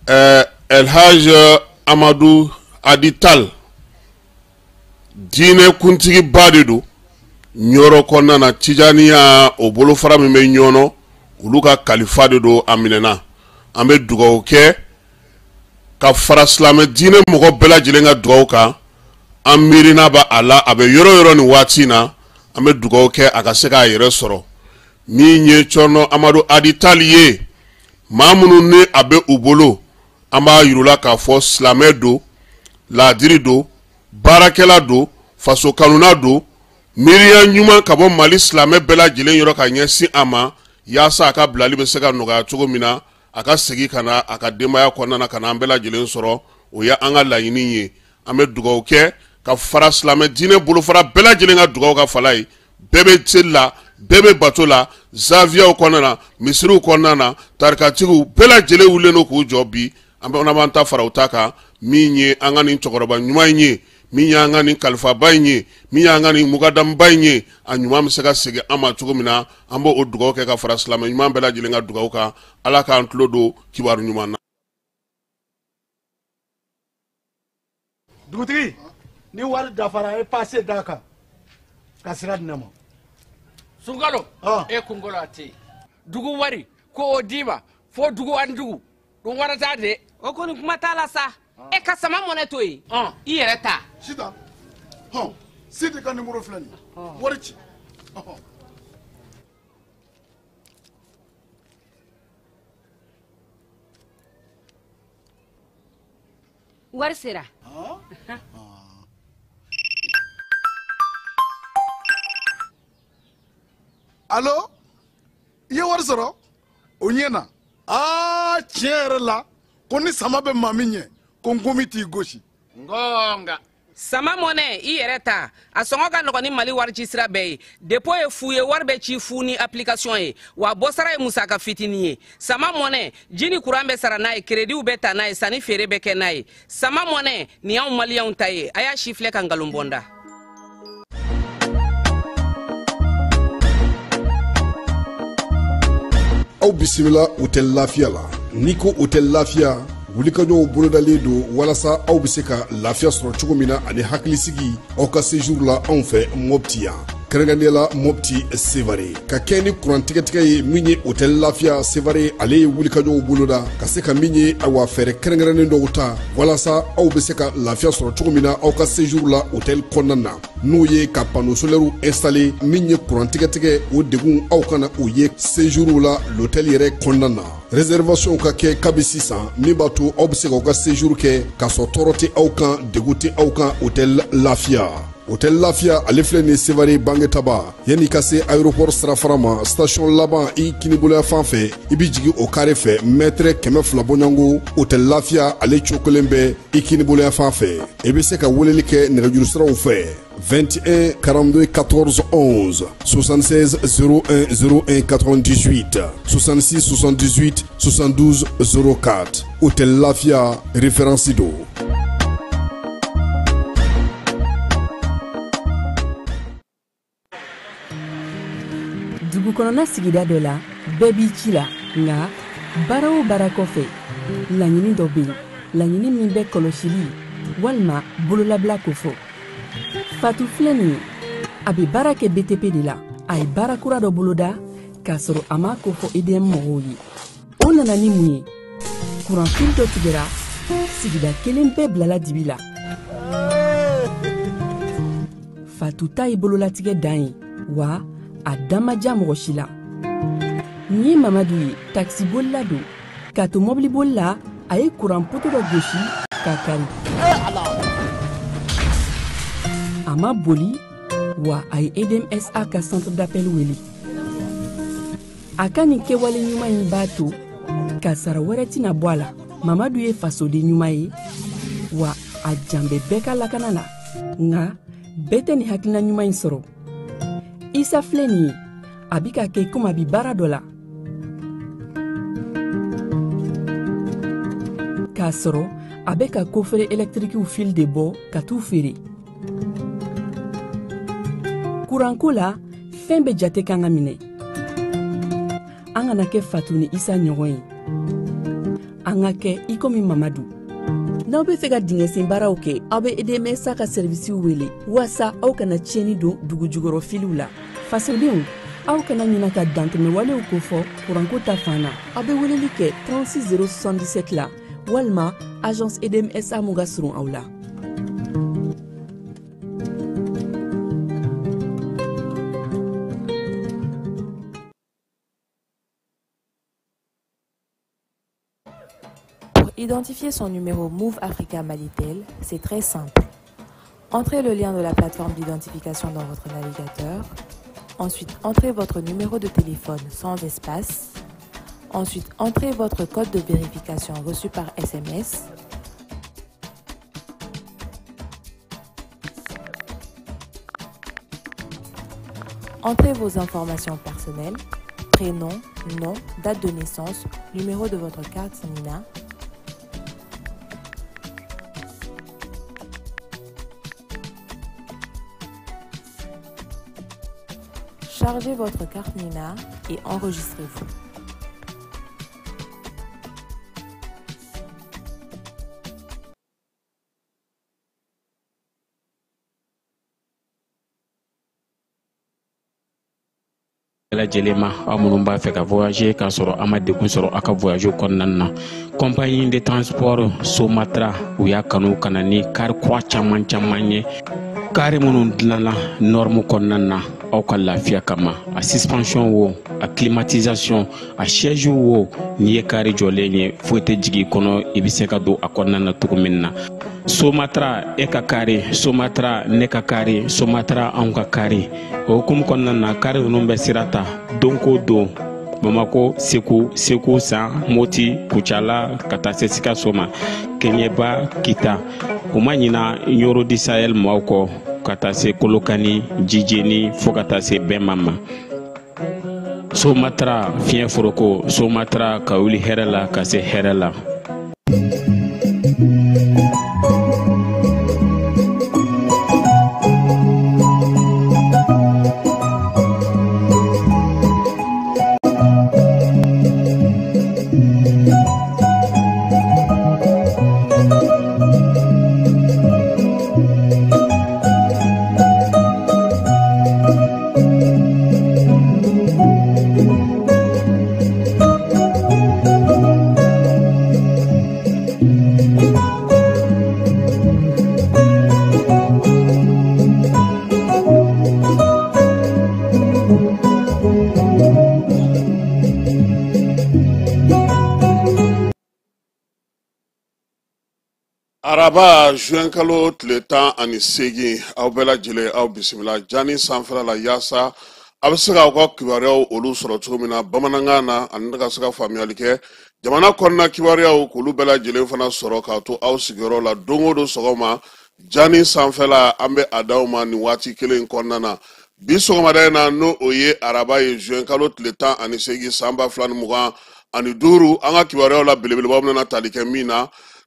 Elhaj Amadu Hadi Tall, diinɛ kuntigiba de don Ɲɔrɔ kɔnɔna na, Tijaniya o bolofara min bɛ Ɲɔnɔ, olu ka kalifa de don. A minɛna, an bɛ dugawu kɛ ka fara silamɛ diinɛ mɔgɔ bɛɛ lajɛlen ka dugawu kan. An miirina b'a a la, a bɛ yɔrɔ yɔrɔ nin waati in na, an bɛ dugawu kɛ a ka se k'a yɛrɛ sɔrɔ. Min ye Cɔrɔnɔ Amadu Hadi Tall ye, maa minnu ni a bɛ u bolo, an b'a yir'u la k'a fɔ silamɛ don, laadiri don, baarakɛla don, faso kanuna don, miiriya ɲuman ka bɔ Mali silamɛ bɛɛ lajɛlen yɔrɔ ka ɲɛsin a ma, yaasa a ka bilali bɛ se ka nɔgɔya cogo min na, a ka segin ka na a ka denbaya kɔnɔna na, ka na an bɛɛ lajɛlen sɔrɔ. O ye an ka laɲini ye. An bɛ dugawu kɛ ka fara silamɛ diinɛ bolofara bɛɛ lajɛlen ka dugawu ka fala ye. Bɛɛ bɛ seli la, bɛɛ bɛ bato la, zaviyaw kɔnɔna na, misiriw kɔnɔna na, tarikatigiw bɛɛ lajɛlen wulilen don k'u jɔ bi. An bɛ b'an ta fara u ta kan. Min ye an ka nin cɛkɔrɔba ɲuman in ye, min y'an ka nin kalifaba in ye, min y'an ka nin mukadamuba in ye, a ɲuman bɛ se ka segin an ma cogo min na, an b'o o dugawu kɛ ka fara silamɛ ɲuman bɛɛ lajɛlen ka dugawu kan. Ala k'an tulo don kibaru ɲuman na. Dugutigi, ni wari dafara, e passe d'a kan ka sira di ne ma. Sunkalo, e kunkolo a tɛ yen. Dugu wari ko o d'i ma fo dugu ani dugu dun wara t'a de. O kɔni kuma t'a la sa. E ka sama mɔnɛ to yen, i yɛrɛ ta. Sitan, hɔn, Sidi ka nimoro filɛ nin ye, wari ci. Wari sera. Alo, i ye wari sɔrɔ? O ɲɛna. Aa, tiɲɛ yɛrɛ la, ko ni sama bɛ maa min ɲɛ, ko nkomi t'i gosi. Ngonga. Sama mɔnɛ, i yɛrɛ ta, a sɔngɔ ka nɔgɔn ni Mali wari ci sira bɛɛ ye. Dépôt ye fu ye, wari bɛ ci fu ni application ye, wa bɔsara ye musaka fitinin ye. Sama mɔnɛ, ji ni kuran bɛ sara n'a ye, créditw bɛ ta n'a ye, sanni feere bɛ kɛ n'a ye. Sama mɔnɛ nin y'anw maliyɛnw ta ye. A y'a si filɛ ka nkalon bɔ n da. Aw bisimila Hôtel Lafiya la. N'i ko Hôtel Lafiya, wulikajɔw bolodalen don walasa aw bɛ se ka lafiya sɔrɔ cogo min na ani hakilisigi aw ka séjour la anw fɛ Mopti yan, kɛrɛnkɛrɛnnenya la Mopti Sevare. Ka kɛ ni kuran tigɛtigɛ ye, min ye Hôtel Lafiya Sevare, ale ye wulikajɔw boloda ka se ka min ye, awa, fɛɛrɛ kɛrɛnkɛrɛnnen dɔw ta walasa aw bɛ se ka lafiya sɔrɔ cogo min na aw ka séjour la hôtel kɔnɔna na, n'o ye ka panneau solaire installé. Min ye kuran tigɛtigɛ, o degun aw kana o ye séjour la l'hôtel yɛrɛ kɔnɔna na. Réservation ka kɛ kabi sisan, min b'a to aw bɛ se k'aw ka séjour kɛ k'a sɔrɔ tɔɔrɔ tɛ aw kan, degun tɛ aw kan. Hôtel Lafiya, Hôtel Lafiya, ale filɛ nin Sevare Bangetaba, yanni ka se aéroport sirafara ma, station laban i kiniboloya fan fɛ, i bɛ jigin o carré fɛ, mètre 200 bɔɲɔgɔnko, Hôtel Lafiya ale cokolen bɛ i kiniboloya fan fɛ. I bɛ se ka weleli kɛ nɛgɛjuru siraw fɛ: 21 42 14 11, 76 01 01 98, 66 78 72 04. Hôtel Lafia, référence do. Dugu kɔnɔna sigida dɔ la, bɛɛ b'i ci la, nka baara o baara kɔfɛ, laɲini dɔ bɛ yen, laɲini min bɛ kɔlɔsili walima bololabila kofɔ. Fatu filɛ nin ye, a bɛ baara kɛ BTP de la. A ye baara kura dɔ boloda k'a sɔrɔ a m'a kofɔ EDM mɔgɔw ye. O nana ni mun ye? Kuranfili dɔ tigɛra, sigida kelen bɛɛ bilala dibi la. Fatu ta ye bololatigɛ dan ye, wa a dan ma diya mɔgɔ si la. Nin ye Mamadu ye, takisibolila don. K'a to mɔbiliboli la, a ye kuran poto dɔ gosi k'a kari. A ma boli, wa a ye EDMSA ka centre d'appel wele. A ka nin kɛwale ɲuman in b'a to kasara wɛrɛ tɛna bɔ a la. Mamadu ye fasoden ɲuman ye, wa a jan bɛ bɛɛ ka lakana la, nka bɛɛ tɛ nin hakilina ɲuman in sɔrɔ. Isa filɛ nin ye, a bi ka kɛ komi a bi baara dɔ la k'a sɔrɔ a bɛ ka coffret électriquew fil de bɔ ka t'u feere. Kuranko la, fɛn bɛɛ jate kan ka minɛ. An kana kɛ Fatu ni Isa ɲɔgɔn ye. An ka kɛ i komi Mamadu. N'aw bɛ fɛ ka dingɛsen baaraw kɛ, aw bɛ EDMSA ka sɛrivisiw wele waasa aw kana tiɲɛni don dugu jukɔrɔ filiw la. Fasodenw, aw kana ɲina ka dantɛmɛwalew kofɔ kuranko ta fan na. Aw bɛ weleli kɛ 36 077 la walima agence EDMSA mun ka surun aw la. Pour identifier son numéro Move Africa Malitel, c'est très simple. Entrez le lien de la plateforme d'identification dans votre navigateur. Ensuite, entrez votre numéro de téléphone sans espace. Ensuite, entrez votre code de vérification reçu par SMS. Entrez vos informations personnelles, prénom, nom, date de naissance, numéro de votre carte NINA. Chargez votre carte NINA et enregistrez-vous. Lajɛlen ma, aw minnu b'a fɛ ka voyager k'a sɔrɔ a ma degun sɔrɔ a ka voyage kɔnɔna na, compagnie de transport Somatra, u y'a kanu ka na ni car kura caman caman ye, kari minnu dilanna norme kɔnɔna na aw ka lafiya kama. A suspension wo, a climatisation, a siège wo, n'i ye kari jɔlen ye, foyi tɛ jigin i kɔnɔ, i bɛ se ka don a kɔnɔna na cogo min na. Somatra, e ka kari Somatra, ne ka kari Somatra, anw ka kari. O hukumu kɔnɔna na, kari ninnu bɛ sira ta don ko don Bamako, Segu, Segu San, Moti, Kucala, ka taa se Sikaso ma, Keɲeba, Kita. U ma ɲina Ɲoro di Sahel maaw kɔ, ka taa se Kolokani, Jijeni, fo ka taa se Bɛnma ma. Somatra fiɲɛ foroko, Somatra ka wuli hɛrɛ la ka se hɛrɛ la. Araba, juin kalo tile 18, aw bɛɛ lajɛlen, aw bisimila Jani sanfɛla la, yaasa a bɛ se k'aw ka kibaruyaw olu sɔrɔ cogo min na bamanankan na, ani ka se ka faamuyali kɛ jamana kɔnɔna kibaruyaw, k'olu bɛɛ lajɛlen fana sɔrɔ k'a to aw sigiyɔrɔ la. Don o don sɔgɔma, Jani sanfɛla, an bɛ a d'aw ma nin waati kelen in kɔnɔna na. Bi sɔgɔmada in na, n'o o ye araba ye, juin kalo tile 18, san 2025, an ka kibaruyaw la belebelebaw bɛna tali kɛ min na,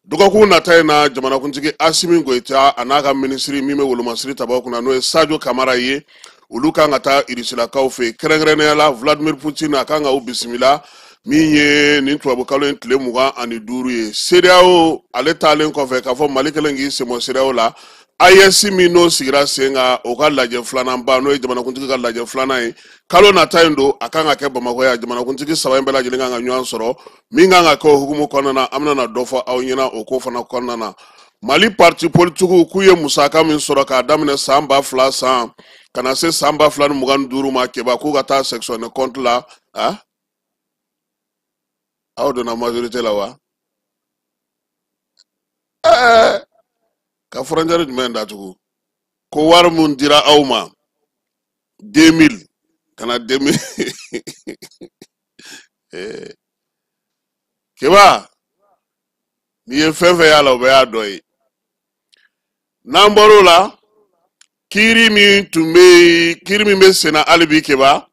dɔgɔkun nata in na, jamanakuntigi Asimi Goyita a n'a ka minisiri min bɛ wolomasiri tabaw kunna, n'o ye Sadio Kamara ye, olu kan ka taa Irisilakaw fɛ yen, kɛrɛnkɛrɛnnenya la Vladimir Putin, a kan ka u bisimila min ye nin tubabukalo in tile 25 ye. CEDEAO, ale taalen kɔfɛ k'a fɔ Mali kɛlen k'i senbɔ CEDEAO la, AES min n'o sigira sen kan, o ka lajɛ filanan ba, n'o ye jamanakuntigi ka lajɛ filanan ye, kalo nata in don, a kan ka kɛ Bamakɔ yan. Jamanakuntigi saba in bɛɛ lajɛlen kan ka ɲɔgɔn sɔrɔ. Min kan ka kɛ o hukumu kɔnɔna na, an bɛna dɔ fɔ aw ɲɛna o ko fana kɔnɔna na. Mali parti politikiw k'u ye musaka min sɔrɔ k'a daminɛ san 2000 san ka na se san 2025 ma, Keba, k'u ka taa section de compte la. A aw donna majorité la wa? Ɛɛ, ka frontière jumɛn datugu? Ko wari mun dira aw ma 2000 ka na 2000, eh, Keba, n'i ye fɛn fɛn y'a la, o bɛɛ y'a dɔ ye. N'an bɔr'o la, kiiri min tun bɛ yen, kiiri min bɛ senna hali bi, Keba,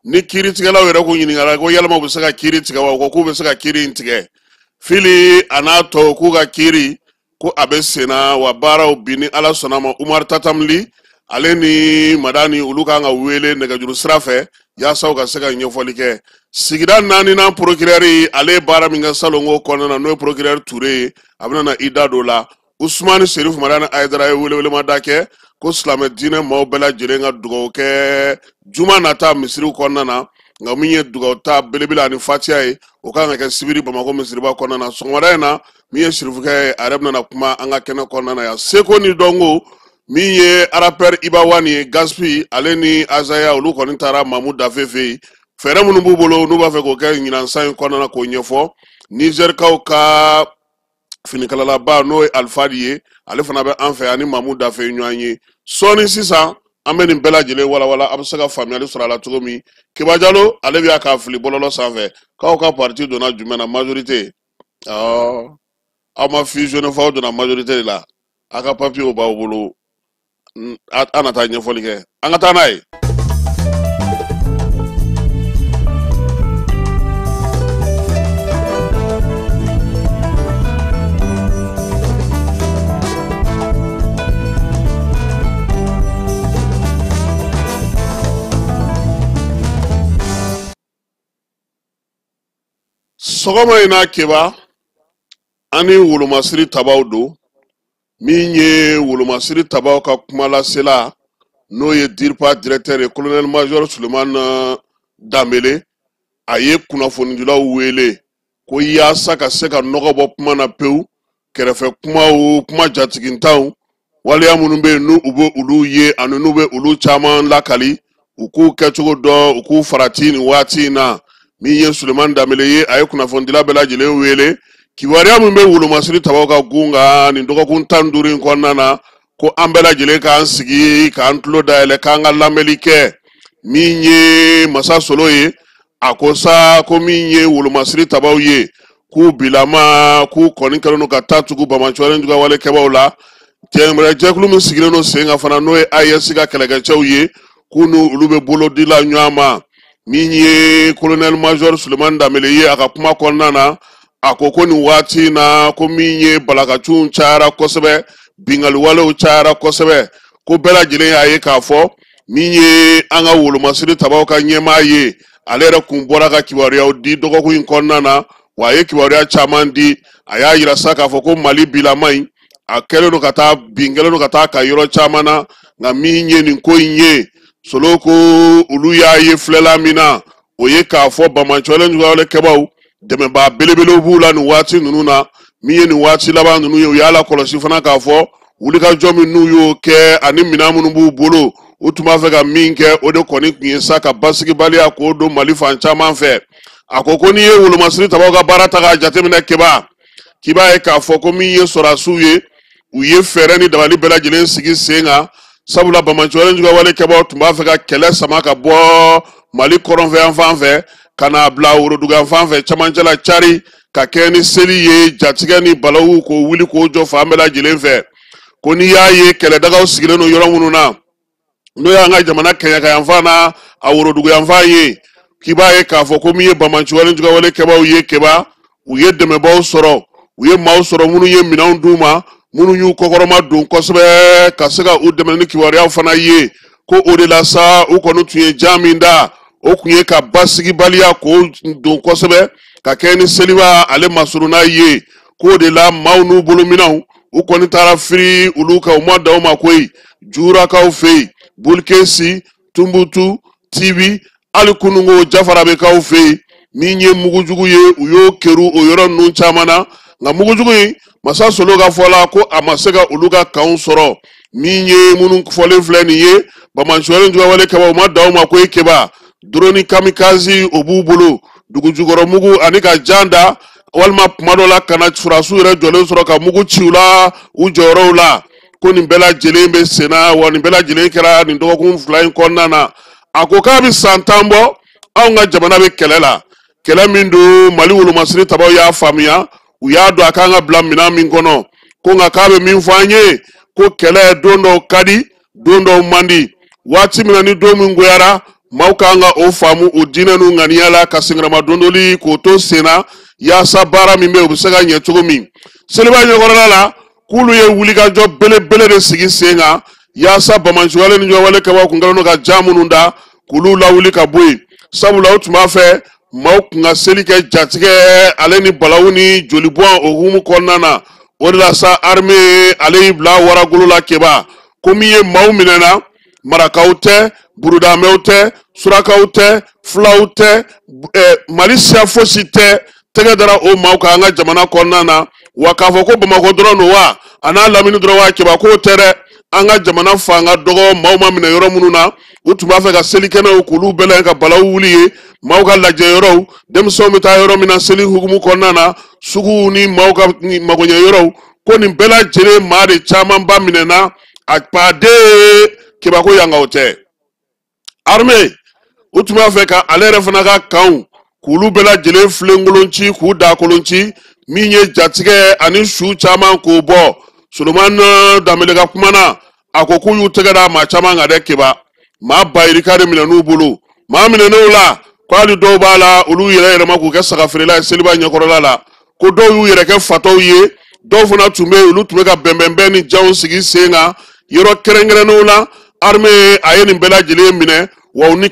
ni kiiritigɛlaw yɛrɛ ko ɲininkara ko yalima u bɛ se ka kiiri tigɛ wa, u ko k'u bɛ se ka kiiri in tigɛ. Fili a n'a tɔw k'u ka kiiri ko a bɛ senna wa, baaraw bi ni Ala sɔnna ma, Umar Tatamli Ale ni Madani olu kan ka wele nɛgɛjuru sira fɛ yaasa u ka se ka ɲɛfɔli kɛ. Sigida naaninan procureur, ale ye baara min kɛ salongo kɔnɔna na, n'o ye procureur Ture ye, a bɛna na i da don o la. Usumani Serif Madani Ayidara ye welewelemada kɛ ko silamɛ diinɛ maaw bɛɛ lajɛlen ka dugawu kɛ juma nata misiriw kɔnɔna na. Nka min ye dugawu ta belebele ani fatiya ye, o kan ka kɛ sibiri Bamakɔ misiriba kɔnɔna na. Sɔgɔmada in na, min ye sirifukɛ ye, a yɛrɛ bɛna na kuma an ka kɛnɛ kɔnɔna na yan. Seko ni dɔnko, min ye rappeur Iba One ye, Gaspi ale ni Azaya, olu kɔni taara Mamu Dafe fɛ yen. Fɛɛrɛ minnu b'u bolo n'u b'a fɛ k'o kɛ ɲinan san in kɔnɔna na, k'o ɲɛfɔ. Nizɛrikaw ka finikalalaba, n'o ye Alifadi ye, ale fana bɛ an fɛ ani Mamu Dafe ɲɔgɔn ye sɔɔni. Sisan an bɛ nin bɛɛ lajɛlen walawala, a bɛ se ka faamuyali sɔrɔ a la cogo min. Keba Jalo, ale bɛ k'a fili bɔlɔlɔ sanfɛ k'aw ka parti donna jumɛn na? Majorité. Ɔ, aw ma fusionné fɔ, aw donna majorité de la. A ka papiyew b'aw bolo, an na taa ɲɛfɔli kɛ. An ka taa n'a ye. Sɔgɔma in na, Keba, an ni wolomasiri tabaw don. Min ye wolomasiri tabaw ka kumalasela, n'o ye DIRPA directeur ye, colonel major Suleiman Danbele, a ye kunnafonidilaw wele ko yaasa ka se ka nɔgɔ bɔ kuma na pewu, kɛrɛfɛ kumaw, kuma jatigintanw, waleya minnu bɛ yen n'u bɛ olu ye ani n'u bɛ olu caman lakali, u k'u kɛcogo dɔn, u k'u farati nin waati in na. Min ye Suleiman Danbele ye, a ye kunnafonidila bɛɛ lajɛlen wele. Kibaruya min bɛ wolomasiri tabaw ka gun kan nin dɔgɔkun 15 in kɔnɔna na, ko an bɛɛ lajɛlen k'an sigi k'an tulo dayɛlɛ, k'an ka lamɛnli kɛ. Min ye Masa Solo ye, a ko sa ko min ye wolomasiri tabaw ye, k'u bilama k'u kɔni kɛlen don ka taa tugu banbaanciwale juguya kɛbaw la. Jɛkulu min sigilen don sen kan fana, n'o ye AES ka kɛlɛkɛcɛw ye, k'u n'u olu bɛ bolo di la ɲɔgɔn ma. Min ye colonel major Suleiman Danbele ye, a ka kuma kɔnɔna na, a ko ko nin waati in na, ko min ye balakacunw cayara kosɛbɛ, binkaliwalew cayara kosɛbɛ, ko bɛɛ lajɛlen y'a ye k'a fɔ min ye an ka wolomasiri tabaw ka ɲɛmaa ye, ale yɛrɛ kun bɔra ka kibaruyaw di dɔgɔkun in kɔnɔna na. Wa a ye kibaruya caman di. A y'a yira sa k'a fɔ ko Mali bilama in, a kɛlen don ka taa bin, kɛlen don ka taa ka yɔrɔ caman na. Nka min ye nin ko in ye, Solo ko olu y'a ye filɛla min na, o ye k'a fɔ banbaanciwale juguya kɛbaw dɛmɛbaa belebelew b'u la nin waati ninnu na. Min ye nin waati laban ninnu ye, u y'a lakɔlɔsi fana k'a fɔ wulikajɔ min n'u y'o kɛ ani minɛn minnu b'u bolo, u tun b'a fɛ ka min kɛ, o de kɔni tun ye sa ka basigibaliya k'o don Mali fan caman fɛ. A ko ko n'i ye wolomasiri tabaw ka baara ta k'a jateminɛ, Keba, k'i b'a ye k'a fɔ ko min ye sɔrɔdasiw ye, u ye fɛɛrɛ ni dabali bɛɛ lajɛlen sigi sen kan, sabula banbaanciwale juguya kɛbaw tun b'a fɛ ka kɛlɛ sama ka bɔ Mali kɔrɔnfɛ yan fan fɛ ka n'a bila worodugu yan fan fɛ, camancɛ la cari ka kɛ ni seli ye, jatigɛ ni balawu k'o wuli k'o jɔ fan bɛɛ lajɛlen fɛ. Ko n'i y'a ye kɛlɛdagaw sigilen don yɔrɔ minnu na, n'o y'an ka jamana kɛɲɛka yanfan na, a worodugu yanfan ye, k'i b'a ye k'a fɔ ko min ye banbaanciwale juguya kɛbaw ye, Keba, u ye dɛmɛbaw sɔrɔ, u ye maaw sɔrɔ minnu ye minɛnw d'u ma, minnu y'u kɔkɔrɔma don kosɛbɛ ka se ka u dɛmɛ ni kibaruyaw fana ye. Ko o de la sa, u kɔni tun ye jan min da, o tun ye ka basigibaliya k'o don kosɛbɛ ka kɛ ni seliba ale masurunna ye. K'o de la maaw n'u bolominɛnw, u kɔni taara firi olu kan, u ma dan o ma koyi, Jurakaw fɛ yen, Bulikesi, Tunbutu, Tibi, hali kununko Jafarabekaw fɛ yen. Min ye mugujugu ye, u y'o keru o yɔrɔ ninnu caman na. Nka mugujugu in, Masa Solo ka fɔ la, ko a ma se ka olu ka kanw sɔrɔ. Min ye minnu fɔlen filɛ nin ye, banbaanciwale juguya kɛbaw, u ma dan o ma koyi, Keba, drone kamikaze o b'u bolo, dugujukɔrɔ mugu ani ka jan da, walima kuma dɔ la ka na furasiw yɛrɛ jɔlen sɔrɔ ka mugu ci u la u jɔyɔrɔw la. Ko nin bɛɛ lajɛlen bɛ sen na, wa nin bɛɛ lajɛlen kɛra nin dɔgɔkun 2 in kɔnɔna na. A ko k'a bɛ san 10 bɔ, anw ka jamana bɛ kɛlɛ la. Kɛlɛ min don, Mali wolomasiri tabaw y'a faamuya, u y'a dɔn a kan ka bila minɛn min kɔnɔ. Ko nka k'a bɛ min fɔ an ye, ko kɛlɛ don dɔw ka di, don dɔw man di. Waati min na ni don min goyara, maaw kan ka o faamu o diinɛ n'u ŋaniya la, ka senkɔrɔma dondoli k'o to sen na, yaasa baara min bɛ yen, o bɛ se ka ɲɛ cogo min. Seliba ɲɛkɔrɔla la, k'olu ye wulikajɔ belebele de sigi sen kan. Yaasa bamanciwale ni jɔwale kɛbaw kun kɛlen don ka ja minnu da k'olu lawuli ka bɔ yen, sabula u tun b'a fɛ maaw kun ka seli kɛ jatigɛ ale ni balawu ni jolibɔn o hukumu kɔnɔna na. O de la sa armée ale y'i bila waragolo la Keba, ko min ye maaw minɛna, marakaw tɛ, burudamɛw tɛ, surakaw tɛ, fulaw tɛ, Mali siya fosi tɛ, tɛgɛ dara o maaw kan an ka jamana kɔnɔna na. Wa k'a fɔ ko Bamakɔ dɔrɔn don wa a n'a lamini dɔrɔn wa, Keba k'o tɛ dɛ. An ka jamana fanga dɔgɔ maaw ma minɛ yɔrɔ minnu na, u tun b'a fɛ ka selikɛnɛw k'olu bɛɛ lajɛ ka balawu wuli ye, maaw ka lajɛ yɔrɔw, denmisɛnw bɛ taa yɔrɔ min na seli hukumu kɔnɔna na, suguw ni maaw ka magoɲɛ yɔrɔw, ko nin bɛɛ lajɛlen maa de camanba minɛna a baden. Keba ko yankaw tɛ. Armée u tun b'a fɛ ka ale yɛrɛ fana ka kanw k'olu bɛɛ lajɛlen filenkolon ci k'u dakolon ci, min ye jatigɛ ani su caman k'o bɔ. Solomani Danbele ka kuma na, a ko k'u y'u tɛgɛ da maa caman kan dɛ Keba, maa bayirika de minɛn'u bolo. Maa minɛn'o la ko hali dɔw b'a la olu yɛrɛ yɛlɛma k'u kɛ sagafeerela ye seliba ɲɛkɔrɔla la, ko dɔw y'u yɛrɛ kɛ fatɔw ye, dɔw fana tun bɛ yen olu tun bɛ ka bɛnbɛnbɛn ni janw sigi sen kan yɔrɔ kɛrɛnkɛrɛnnenw la. Armée a ye nin bɛɛ lajɛlen minɛ, wa u ni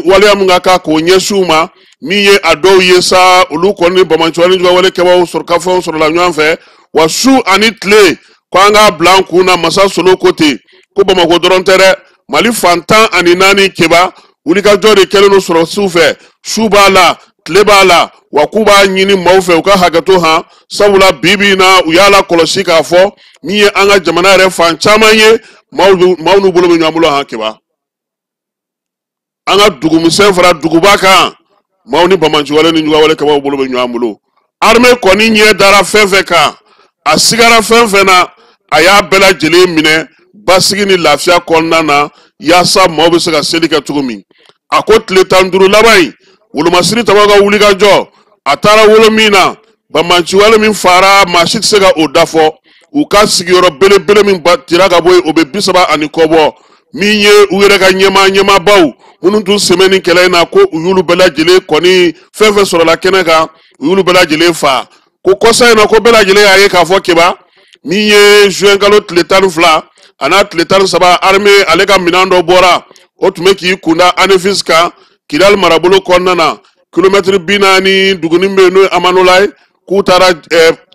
waleya min ka kan k'o ɲɛsin u ma, min ye a dɔw ye sa olu kɔni bamanciwale wale kɛbaw sɔrɔ ka fɛnw sɔrɔla ɲɔgɔn fɛ. Wa su ani tile ko an k'a bila an kun na, Masa Solo ko ten, ko Bamakɔ dɔrɔn tɛ dɛ, Mali fan 14 Keba wulikajɔ de kɛlen don sɔrɔsiw fɛ, su b'a la tile b'a la, wa k'u b'a ɲini maaw fɛ u ka hakɛto han, sabula bi bi in na u y'a la kɔlɔsi k'a fɔ min ye an ka jamana yɛrɛ fan caman ye, maaw n'u bolo bɛ ɲɔgɔn bolo han Keba. An ka dugumisɛn fara duguba kan, maaw ni bamanciwale ni ɲugawale kɛbaw bolo bɛ ɲɔgɔn bolo. Armée kɔni ɲɛ dara fɛn fɛn kan, a sigara fɛn fɛn na, a y'a bɛɛ lajɛlen minɛ basigi ni lafiya kɔnɔna na, yaasa maaw bɛ se ka seli kɛ cogo min. A ko tile 15 laban in, wolomasiri tabaw ka wulikajɔ, a taara wolo min na, bamanciwale min fara maa si tɛ se ka o dafɔ. U ka sigiyɔrɔ belebele min tira ka bɔ yen, o bɛ 30 ani kɔ bɔ. Min ye u yɛrɛ ka ɲɛmaabaw minnu tun sɛmɛ ni kɛlɛ in na, ko u y'olu bɛɛ lajɛlen kɔni fɛn fɛn sɔrɔla kɛnɛ kan, u y'olu bɛɛ lajɛlen fa. Ko kɔsa in na ko bɛɛ lajɛlen y'a ye k'a fɔ Keba, min ye juin kalo tile 12 a n'a tile 13, armée ale ka minɛn dɔ bɔra, o tun bɛ k'i kunda Anefis kan Kidali marabolo kɔnɔna na, kilomɛtiri 40 duguni bɛ yen n'o ye Amanola ye, k'u taara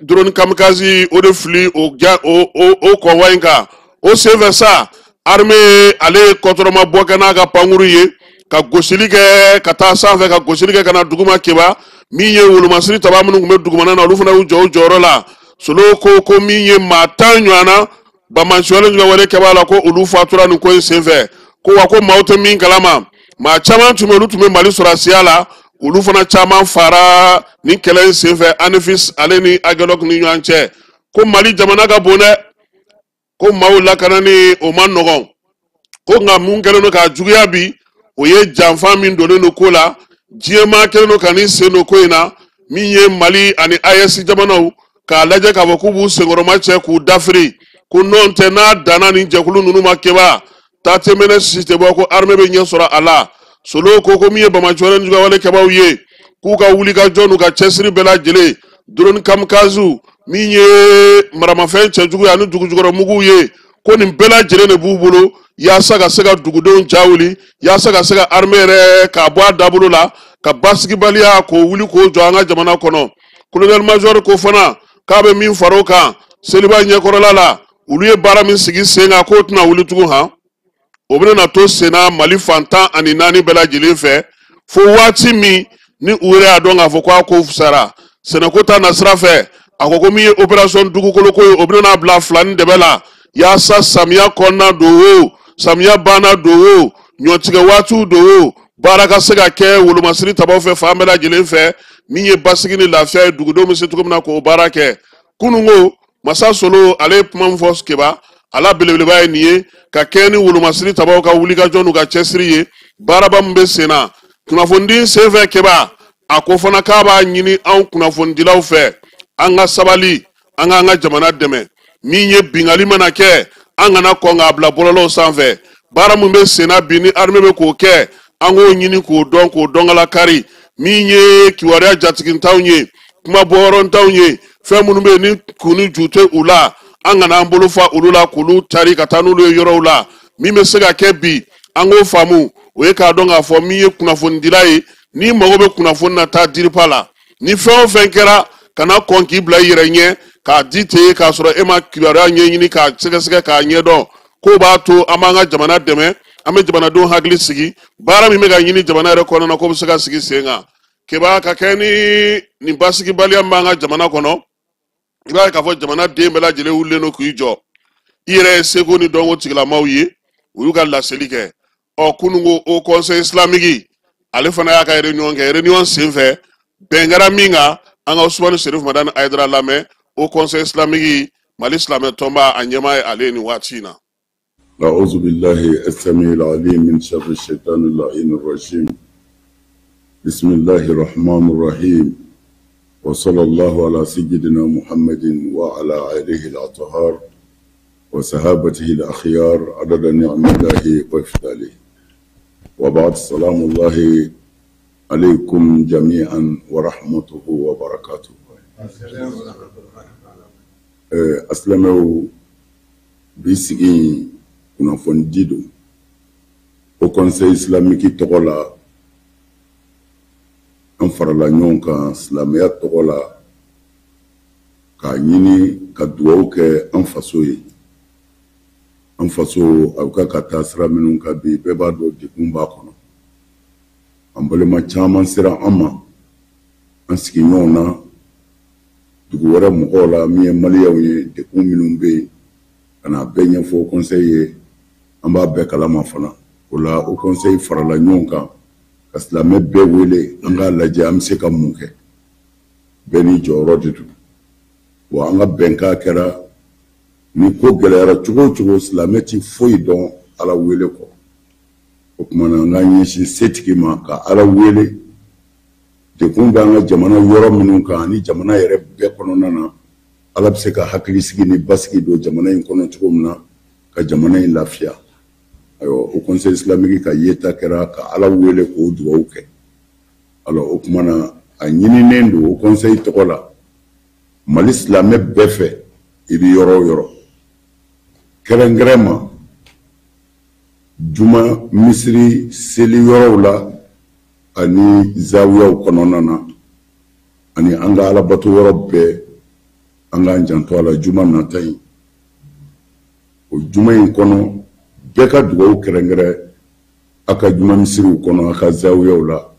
drone kamikaze o de fili o ja o convoi in kan. O senfɛ sa armée ale ye kɔtɔrɔma bɔ kɛ n'a ka pankuru ye ka gosili kɛ ka taa sanfɛ, ka gosili kɛ ka na duguma Keba. Min ye wolomasiri taba minnu tun bɛ dugumana na, olu fana y'u jɔ u jɔyɔrɔ la. Solo ko min ye maa 10 ɲɔgɔn na bamanciwale ɲɔgɔn kɛbaa la, ko olu fatura nin ko in senfɛ. Ko wa ko maaw tɛ min kalama, maa caman tun bɛ olu tun bɛ Mali sɔrɔsiya la, olu fana caman fara nin kɛlɛ in senfɛ Anefis ale ni Aguelhok ni ɲɔgɔn cɛ. Ko Mali jamana ka bon dɛ, ko maaw lakanani o man nɔgɔn, ko nka mun kɛlen don k'a juguya bi, o ye janfa min donnen don ko la, diɲɛmaa kɛlen don ka n'i sen don ko in na, min ye Mali ani AES jamanaw k'a lajɛ k'a fɔ k'u b'u senkɔrɔma cɛ k'u dafiri, ko nɔn tɛ n'a danna nin jɛkulu ninnu ma Keba, taa tɛ mɛnɛ sisi tɛ bɔ, ko armée bɛ ɲɛ sɔrɔ a la. Solo ko min ye bamaciwale ni jugawale kɛbaw ye, k'u ka wulikajɔ n'u ka cɛsiri bɛɛ lajɛlen, drone kamikaze min ye maramafɛn cɛjugu ye ani dugujukɔrɔmuguw ye, ko nin bɛɛ lajɛlen de b'u bolo yaasa ka se ka dugudenw ja wuli, yaasa ka se ka armée yɛrɛ k'a bɔ a dabolo la, ka basigibaliya k'o wuli k'o jɔ an ka jamana kɔnɔ. Colonel major ko fana k'a bɛ min fara o kan seliba ɲɛkɔrɔla la, olu ye baara min sigi sen kan k'o tɛna wuli tugun han, o bɛna to sen na Mali fan 14 bɛɛ lajɛlen fɛ, fo waati min ni u yɛrɛ y'a dɔn k'a fɔ k'a ko fisayara. Sɛnɛko ta nasira fɛ, a ko min ye opération dugukoloko ye, o bɛna bila 2 ni dɛbɛ la, yaasa samiya kɔnɔna don o, samiya banna don o, ɲɔtigɛ waatiw don o, baara ka se ka kɛ wolomasiri tabaw fɛ fan bɛɛ lajɛlen fɛ, min ye basigi ni lafiya ye dugudenw bɛ se cogo min na k'o baara kɛ. Kununko Masa Solo ale ye kuma min fɔ Keba, a la belebeleba ye nin ye, ka kɛɲɛ ni wolomasiri tabaw ka wulikajɔ n'u ka cɛsiri ye, baaraba min bɛ sen na kunnafonidi senfɛ Keba, a ko fana k'a b'a ɲini anw kunnafonidilaw fɛ, an ka sabali, an k'an ka jamana dɛmɛ. Min ye bingali mana kɛ, an kana kɔn k'a bila bɔlɔlɔw sanfɛ. Baara min bɛ sen na bi ni armée bɛ k'o kɛ, an k'o ɲini k'o dɔn, k'o dɔnkala kari. Min ye kibaruya jatigintanw ye, kuma bɔyɔrɔntanw ye, fɛn minnu bɛ yen ni kun ni ju tɛ u la, An kana an bolo fa olu la k'olu cari ka taa n'olu ye yɔrɔw la. Min bɛ se ka kɛ bi, an k'o faamu, o ye k'a dɔn k'a fɔ min ye kunnafonidila ye, n'i mago bɛ kunnafoni na, taa DIRPA la. Ni fɛn o fɛn kɛra, kana kɔn k'i bila i yɛrɛ ɲɛ k'a di ten k'a sɔrɔ e ma kibaruya ɲɛɲini k'a sɛgɛsɛgɛ k'a ɲɛdɔn. K'o b'a to an b'an ka jamana dɛmɛ, an bɛ jamanadenw hakili sigi, baara min bɛ ka ɲini jamana yɛrɛ kɔnɔna na, k'o bɛ se ka sigi sen kan. Keba ka kɛ ni nin basigibaliya min b'an ka jamana kɔnɔ, i b'a ye k'a fɔ jamana den bɛɛ lajɛlen wulilen don k'i jɔ. I yɛrɛ ye seko ni dɔnko tigilamaw ye, u y'u ka laseli kɛ. Ɔ kununko Haut Conseil islamique, ale fana y'a ka réunion kɛ. Réunion senfɛ, bɛn kɛra min kan, an ka Usumani Serif Madani Hayidara lamɛn. Haut Conseil islamique, Mali silamɛ tɔnba, a ɲɛmaa ye ale ye nin waati in na. أعوذ بالله السميع العليم من شر الشيطان اللعين الرجيم. بسم الله الرحمن الرحيم، وصلى الله على سيدنا محمد وعلى آله الأطهار وصحابته الأخيار عدد نعم الله وإفضاله، وبعد. سلام الله عليكم جميعا ورحمته وبركاته. Asilamɛw, bi sigi kunnafoni di don Haut Conseil islamique tɔgɔ la. An farala ɲɔgɔn kan silamɛya tɔgɔ la k'a ɲini ka dugawu kɛ an faso ye. An faso a bɛ ka ka taa sira minnu kan bi, bɛɛ b'a dɔn degun b'a kɔnɔ. An balima caman sera an ma, an sigiɲɔgɔnw na, dugu wɛrɛ mɔgɔw la, min ye maliyɛnw ye, degun minnu bɛ yen, ka na bɛɛ ɲɛfɔ conseil ye. An b'a bɛɛ kalama fana. O la, Haut Conseil farala ɲɔgɔn kan ka silamɛ bɛɛ wele, an k'a lajɛ an bɛ se ka mun kɛ. Bɛɛ n'i jɔyɔrɔ de don wa. An ka bɛnkan kɛra, ni ko gɛlɛyara cogo o cogo, silamɛ ti foyi dɔn Ala wele kɔ. O tuma na, an k'an ɲɛsin setigi ma ka Ala wele. Degun bɛ an ka jamana yɔrɔ minnu kan ani jamana yɛrɛ bɛɛ kɔnɔna na, Ala bɛ se ka hakilisigi ni basigi don jamana in kɔnɔ cogo min na, ka jamana in lafiya. Ayiwa, Haut Conseil islamique ka yeta kɛra ka Ala wele k'o dugawu kɛ. Alors, o tuma na, a ɲininen don Haut Conseil tɔgɔ la Mali silamɛ bɛɛ fɛ, i bɛ yɔrɔ o yɔrɔ, kɛrɛnkɛrɛn ma juma misiri seli yɔrɔw la ani zawiyaw kɔnɔna na ani an ka alabato yɔrɔ bɛɛ, an k'an janto a la. Juma nata in, o juma in kɔnɔ, bɛɛ ka dugawu kɛrɛnkɛrɛn a ka juma misiriw kɔnɔ, a ka zawiyaw la,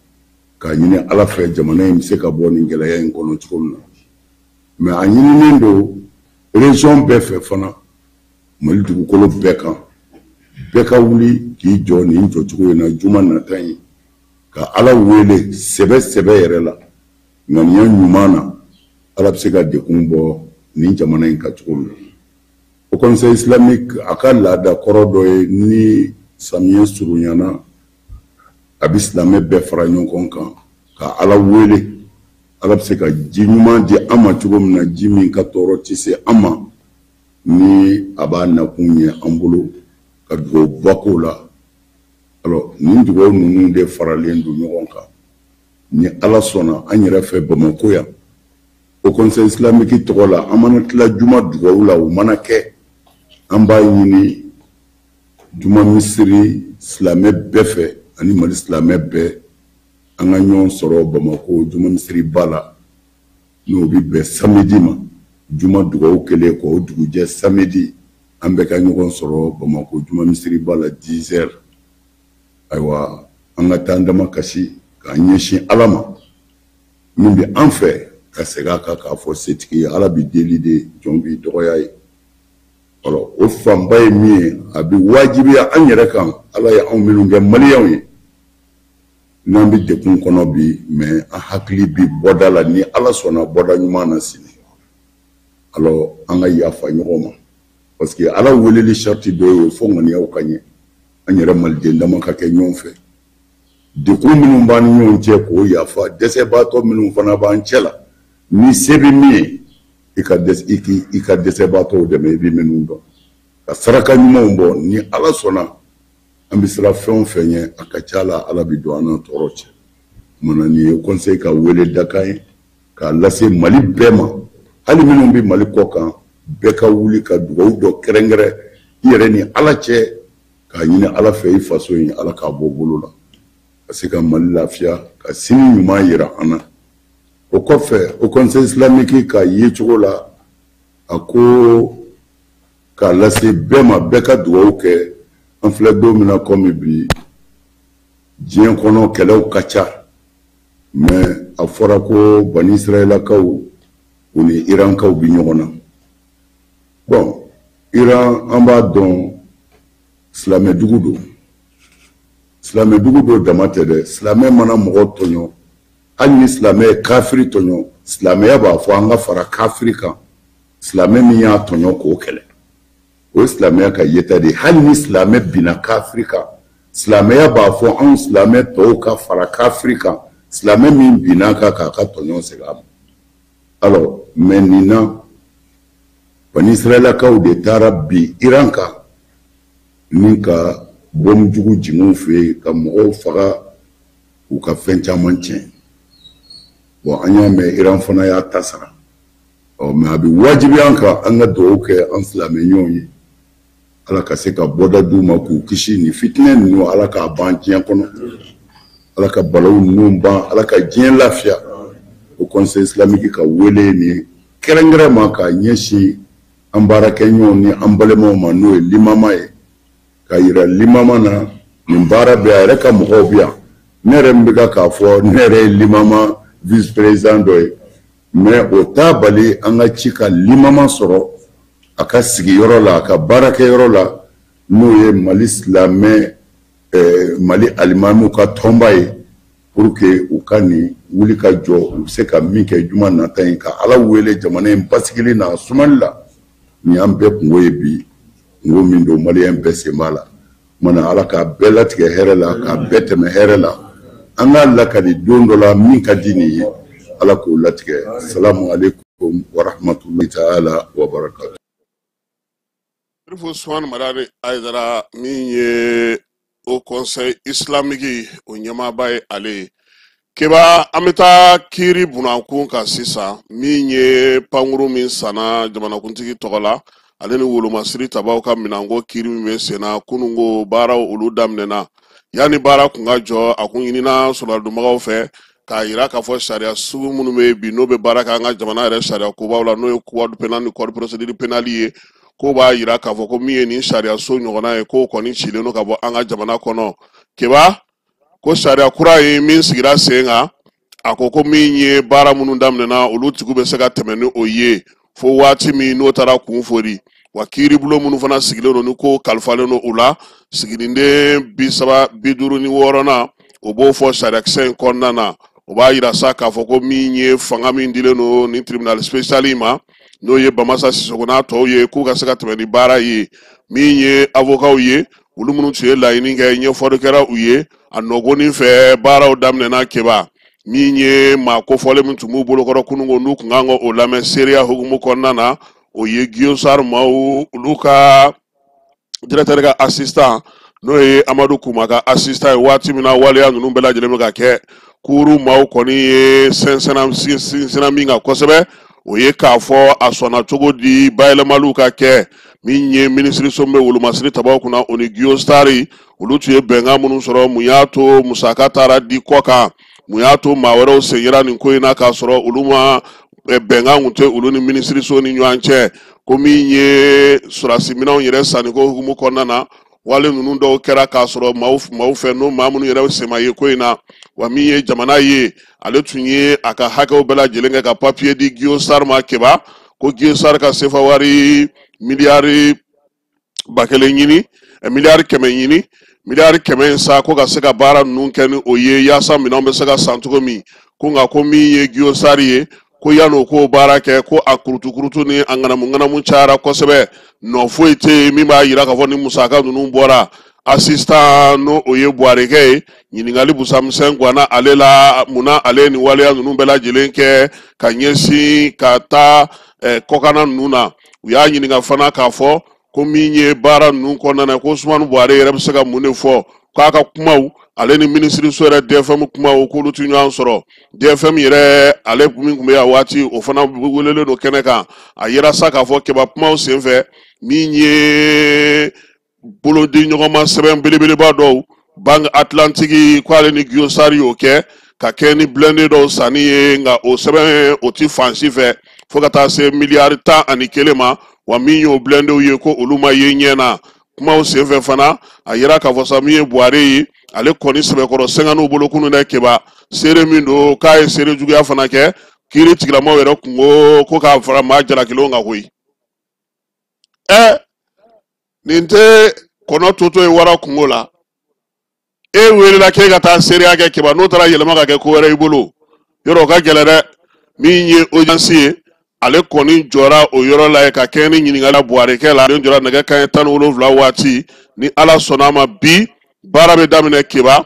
k'a ɲini Ala fɛ jamana in bɛ se ka bɔ nin gɛlɛya in kɔnɔ cogo min na. Mais a ɲininen don région bɛɛ fɛ fana, Mali dugukolo bɛɛ kan, bɛɛ ka wuli k'i jɔ nin jɔcogo in na juma nata in, ka Ala wele sɛbɛ sɛbɛ yɛrɛ la, ŋaniya ɲuman na, Ala bɛ se ka degun bɔ nin jamana in kan cogo min na. Haut Conseil islamique, a ka laada kɔrɔ dɔ ye, ni samiyɛ surunyana, a bɛ silamɛ bɛɛ fara ɲɔgɔn kan ka Ala wele, Ala bɛ se ka ji ɲuman di an ma cogo min na, ji min ka tɔɔrɔ tɛ se an ma, ni a b'a nakun ɲɛ an bolo, ka dugawuba k'o la. Alors, nin dugawu ninnu de faralen don ɲɔgɔn kan. Ni Ala sɔnna, an yɛrɛ fɛ Bamakɔ yan, Haut Conseil islamique tɔgɔ la, an mana tila juma dugawu la, o mana kɛ, an b'a ɲini juma misiri silamɛ bɛɛ fɛ ani Mali silamɛ bɛɛ, an ka ɲɔgɔn sɔrɔ Bamakɔ juma misiriba la, n'o bɛ bɛn samedi ma. Juma dugawu kɛlen kɔ, o dugujɛ samedi, an bɛɛ ka ɲɔgɔn sɔrɔ Bamakɔ juma misiriba la 10 heures. Ayiwa, an ka taa an dama kasi k'an ɲɛsin Ala ma. Min bɛ an fɛ ka segin a kan k'a fɔ setigi ye, Ala bɛ deli de, jɔn b'i dɔgɔya ye. Alors, o fanba ye min ye, a bɛ wajibiya an yɛrɛ kan, Ala ye anw minnu kɛ maliyɛnw ye, n'an bɛ degun kɔnɔ bi, mais an hakili bɛ bɔda la, ni Ala sɔnna, bɔda ɲuman na sini. Alors, an ka yafa ɲɔgɔn ma, parce que Ala weleli sariti dɔ ye o, fo ŋaniyaw ka ɲɛ, an yɛrɛ maliden dama ka kɛ ɲɔgɔn fɛ. Degun minnu b'an ni ɲɔgɔn cɛ, k'o yafa. Dɛsɛbaatɔ minnu fana b'an cɛ la, ni se bɛ min ye, i ka dɛsɛ, i k'i i ka dɛsɛbaatɔw dɛmɛ, i bɛ minnu dɔn, ka saraka ɲumanw bɔ. Ni Ala sɔnna, an bɛ siran fɛn o fɛn ɲɛ, a ka ca la Ala bɛ don an n'a tɔɔrɔ cɛ. Kumana, nin ye conseil ka wele dakan ye k'a lase Mali bɛɛ ma, hali minnu bɛ Mali kɔ kan. Bɛɛ ka wuli ka dugawu dɔ kɛrɛnkɛrɛn i yɛrɛ ni Ala cɛ, k'a ɲini Ala fɛ i faso in Ala k'a bɔ bolo la, ka se ka Mali lafiya, ka sini ɲuman yira an na. O kɔfɛ, Haut Conseil islamique ka yecogo la, a ko k'a lase bɛɛ ma, bɛɛ ka dugawu kɛ. An filɛ don min na komi bi, diɲɛ kɔnɔ kɛlɛw ka ca, mais a fɔra ko Bani Israɛlakaw u ni Irankaw bi ɲɔgɔn na. Bon, Iran an b'a dɔn silamɛdugu don, silamɛdugu don dama tɛ dɛ. Silamɛ mana mɔgɔ tɔɲɔ, hali ni silamɛ ye kafiri tɔɲɔ, silamɛya b'a fɔ an ka fara kafiri kan, silamɛ min y'a tɔɲɔ k'o kɛlɛ. O ye silamɛya ka yeta de ye. Hali ni silamɛ binna kafiri kan, silamɛya b'a fɔ anw silamɛ tɔw ka fara kafiri kan, silamɛ min binna kan k'a ka tɔɲɔ segin a ma. Alors, mais nin na, Bani Israɛlakaw de taara bin Iran kan ni ka bɔmu jugu jigin u fɛ yen, ka mɔgɔw faga, u ka fɛn caman tiɲɛ. Bon, an y'a mɛn Iran fana y'a ta sara. Ɔ, mais a bɛ wajibiya an kan an ka dugawu kɛ an silamɛ ɲɔgɔn ye, Ala ka se ka bɔda d'u ma k'u kisi nin fitinɛ ninnu, Ala k'a ban diɲɛ kɔnɔ, Ala ka balawu ninnu ban, Ala ka diɲɛ lafiya. Haut Conseil islamique ka wele nin kɛrɛnkɛrɛn ma k'a ɲɛsin an baarakɛɲɔgɔnw ni an balimaw ma, n'o ye limama ye, k'a yira limama na nin baara bɛ a yɛrɛ ka mɔgɔw bɛ yan. Ne yɛrɛ min bɛ k'a fɔ, ne yɛrɛ ye limama vice président dɔ ye, mais o t'a bali an ka ci ka limama sɔrɔ a ka sigiyɔrɔ la, a ka baarakɛyɔrɔ la, n'o ye Mali silamɛ Mali alimamiw ka tɔnba ye, pour que u ka nin wuli ka jɔ, u bɛ se ka min kɛ juma nata in, ka Ala wele jamana in basigili n'a sumali la. Nin y'an bɛɛ kungo ye bi, kungo min don maliyɛn bɛɛ sen b'a la. Kumana Ala k'a bɛɛ latigɛ hɛrɛ la, k'a bɛɛ tɛmɛ hɛrɛ la. An k'a lakali don dɔ la min ka di nin ye, Ala k'o latigɛ. Salamu aleykum wa rahmatulahi ta'ala wa barakatu. Cherif Ousmane Madani Haidara, min ye Haut Conseil islamique o ɲɛmaaba ye, ale ye. Keba, an bɛ taa kiiri bunankun kan sisan. Min ye pankuru min sanna jamanakuntigi tɔgɔ la, ale ni wolomasiri tabaw ka minɛnko kiiri min bɛ senna, kununko baaraw olu daminɛna. Yanni baara kun ka jɔ, a kun ɲinina sɔrɔdonbagaw fɛ k'a yira k'a fɔ sariya sugu minnu bɛ bi, n'o bɛ baara kɛ an ka jamana yɛrɛ sariya kobaw la, n'o ye code pénal ni code procédure pénale ye, k'o b'a yira k'a fɔ ko min ye nin sariya so ɲɔgɔnna ye, k'o kɔni cilen don ka bɔ an ka jamana kɔnɔ. Keba, ko sariya kura ye min sigira sen kan, a ko ko min ye baara minnu daminɛna, olu tigiw bɛ se ka tɛmɛ ni o ye fo waati min n'o taara kun fori. Wa kiiribulon minnu fana sigilen don ni ko kalifalen don u la, siginiden 356nan, o b'o fɔ sariyakisɛ in kɔnɔna na. O b'a yira sa k'a fɔ ko min ye fanga min dilen don ni tribunal spécial in ma, n'o ye Bamasa Sisoko n'a tɔw ye, k'u ka se ka tɛmɛ ni baara ye. Min ye avocat ye, olu minnu tun ye laɲini kɛ, ɲɛfɔli kɛra u ye a nɔgɔnin fɛ, baaraw daminɛna. Keba, min ye maa kofɔlen min tun b'u bolokɔrɔ kununko, n'u tun kan k'o lamɛn seereya hukumu kɔnɔna na, o ye Guiosar maaw olu ka directeur ka assistant, n'o ye Amadu Kuma ka assistant ye. Waati min na waleya ninnu bɛɛ lajɛlen bɛ ka kɛ, kuuru maaw kɔni ye sinsinna min kan kosɛbɛ, o ye k'a fɔ a sɔnna cogo di bayɛlɛmaliw ka kɛ. Min ye minisiriso min bɛ wolomasiri tabaw kunna, o ni Guiostar, olu tun ye bɛnkan minnu sɔrɔ, mun y'a to musaka taara di kɔ kan? Mun y'a to maa wɛrɛw sen yera nin ko in na k'a sɔrɔ olu ma bɛnkan kun tɛ olu ni minisiriso ni ɲɔgɔn cɛ? Ko min ye sɔrɔdasiminɛnw yɛrɛ sanniko hukumu kɔnɔna na, wale ninnu dɔw kɛra k'a sɔrɔ maaw fɛ, n'o maa minnu yɛrɛ sen ma ye ko in na. Wa min ye jamana ye, ale tun ye a ka hakɛw bɛɛ lajɛlen kɛ ka papiye di Guiosar ma. Keba, ko Guiosar ka sefa wari miliyari 1000 ɲini, miliyari 100 ɲini, miliyari 100 in sa, ko ka se ka baara ninnu kɛ ni o ye, yaasa minɛnw bɛ se ka san cogo min. Ko nka ko min ye Guiosar ye, ko yan'o k'o baara kɛ, ko a kurutukurutu ni a ŋanamu ŋanamu cayara kosɛbɛ, nɔ foyi tɛ yen min b'a yira k'a fɔ ni musaka ninnu bɔra. Assistant, n'o o ye Buwarekɛ ye, ɲininkali busamisɛn ganna ale la, munna ale ye nin waleya ninnu bɛɛ lajɛlen kɛ ka ɲɛsin ka taa kɔkanna ninnu na. U y'a ɲininka fana k'a fɔ ko min ye baara ninnu kɔnɔna na, ko Usumani Buware yɛrɛ bɛ se ka mun de fɔ, k'a ka kumaw Ale ni minisiriso yɛrɛ DFM kumaw k'olu ti ɲɔgɔn sɔrɔ. DFM yɛrɛ ale min tun bɛ a waati, o fana welelen don kɛnɛ kan. A yera sa k'a fɔ Keba, kumaw senfɛ, min ye bolodi ɲɔgɔnma sɛbɛn belebeleba dɔw, Banque Atlantique k'ale ni Guiosari y'o kɛ ka kɛ ni blindé dɔw sanni ye, nka o sɛbɛn o ti fan si fɛ fo ka taa se miliyari 11 ma. Wa min y'o blindéw ye, ko olu ma ye ɲɛ na. Kumaw senfɛ fana, a yira k'a fɔ sa, min ye Buware ye, ale kɔni sɛbɛkɔrɔ sɛgɛn'u bolo kunun dɛ. Keba, seere min don k'a ye seere juguya fana kɛ, kiiri tigilamaw yɛrɛ kun ko ko k'a fara maa jalakilenw kan koyi. Ɛ, nin tɛ kɔnɔ toto ye wara kungo la. E welela k'e ka taa seereya kɛ, Keba, n'o taara yɛlɛma ka kɛ ko wɛrɛ i bolo, yɔrɔ o ka gɛlɛn dɛ. Min ye audience ye, ale kɔni jɔra o yɔrɔ la yen ka kɛ ni ɲininkali Buwarekɛ la. Ale jɔra nɛgɛ kanɲɛ 17 waati. Ni Ala sɔnna a ma, bi baara bɛ daminɛ. Keba,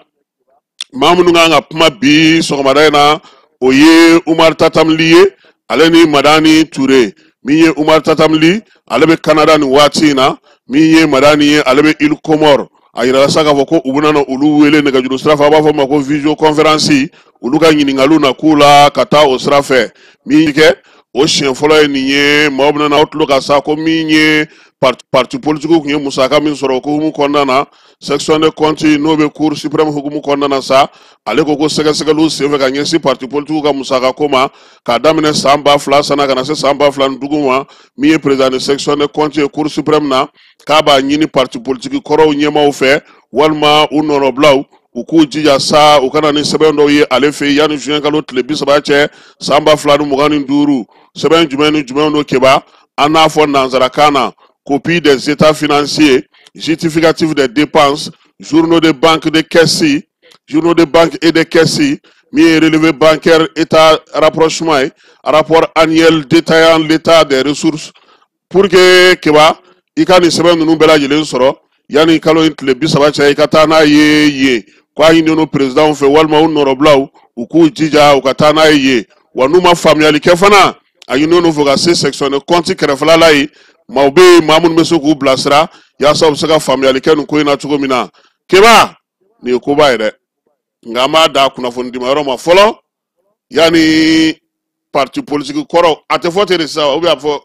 maa minnu kan ka kuma bi sɔgɔmada in na, o ye Umar Tatam Ly ye, ale ni Madani Ture. Min ye Umar Tatam Ly, ale bɛ Canada nin waati in na. Min ye Madani ye, ale bɛ Île Comore. A yirala sa k'a fɔ ko u bɛna na olu wele nɛgɛjuru sira fɛ, a b'a fɔ ma ko visio conférence. Olu ka ɲininkaliw na k'u la ka taa o sira fɛ. Min kɛ o siɲɛ fɔlɔ ye nin ye, maaw bɛna aw tulo ka sa ko min ye parti politique tun ye musaka min sɔrɔ o hukumu kɔnɔna na, section de compte n'o bɛ Cour suprême hukumu kɔnɔna na sa, ale ko ko sɛgɛsɛgɛliw senfɛ ka ɲɛsin parti politique ka musaka ko ma, k'a daminɛ san 2000 sanna ka na se san 2005 ma, min ye président de section de compte ye Cour suprême na, k'a b'a ɲini parti politique kɔrɔw ɲɛmaaw fɛ walima u nɔnɔbilaw, u k'u jija sa, u kana ni sɛbɛn dɔw ye ale fɛ yen yanni juin kalo tile 30 cɛ san 2025. Sɛbɛn jumɛn ni jumɛn don, Keba? An n'a fɔ nanzarakan na copie des états financiers, justificatif des dépenses, journaux de banque de caisse, journaux de banque et de caisse, min ye relevé bancaire état rapprochement ye, rapport annuel détaillant l'état des ressources. Pour que, Keba, i ka nin sɛbɛn ninnu bɛɛ lajɛlen sɔrɔ yanni kalo in tile 30 cɛ, i ka taa n'a ye yen. Ko a ɲininen don président fɛ walima u nɔrɔbilaw, u k'u jija u ka taa n'a ye yen. Wa n'u ma faamuyali kɛ fana, a ɲininen don fo ka se section de compte kɛrɛfɛla la yen, maaw bɛ yen, maa minnu bɛ se k'u bilasira yaasa u bɛ se ka faamuyali kɛ nin ko in na cogo min na. Keba, nin ye koba ye dɛ, nka an b'a da kunnafoni dima yɔrɔ ma fɔlɔ yanni parti politique kɔrɔ. A tɛ fɔ ten de sisan, ou bien a bɛ fɔ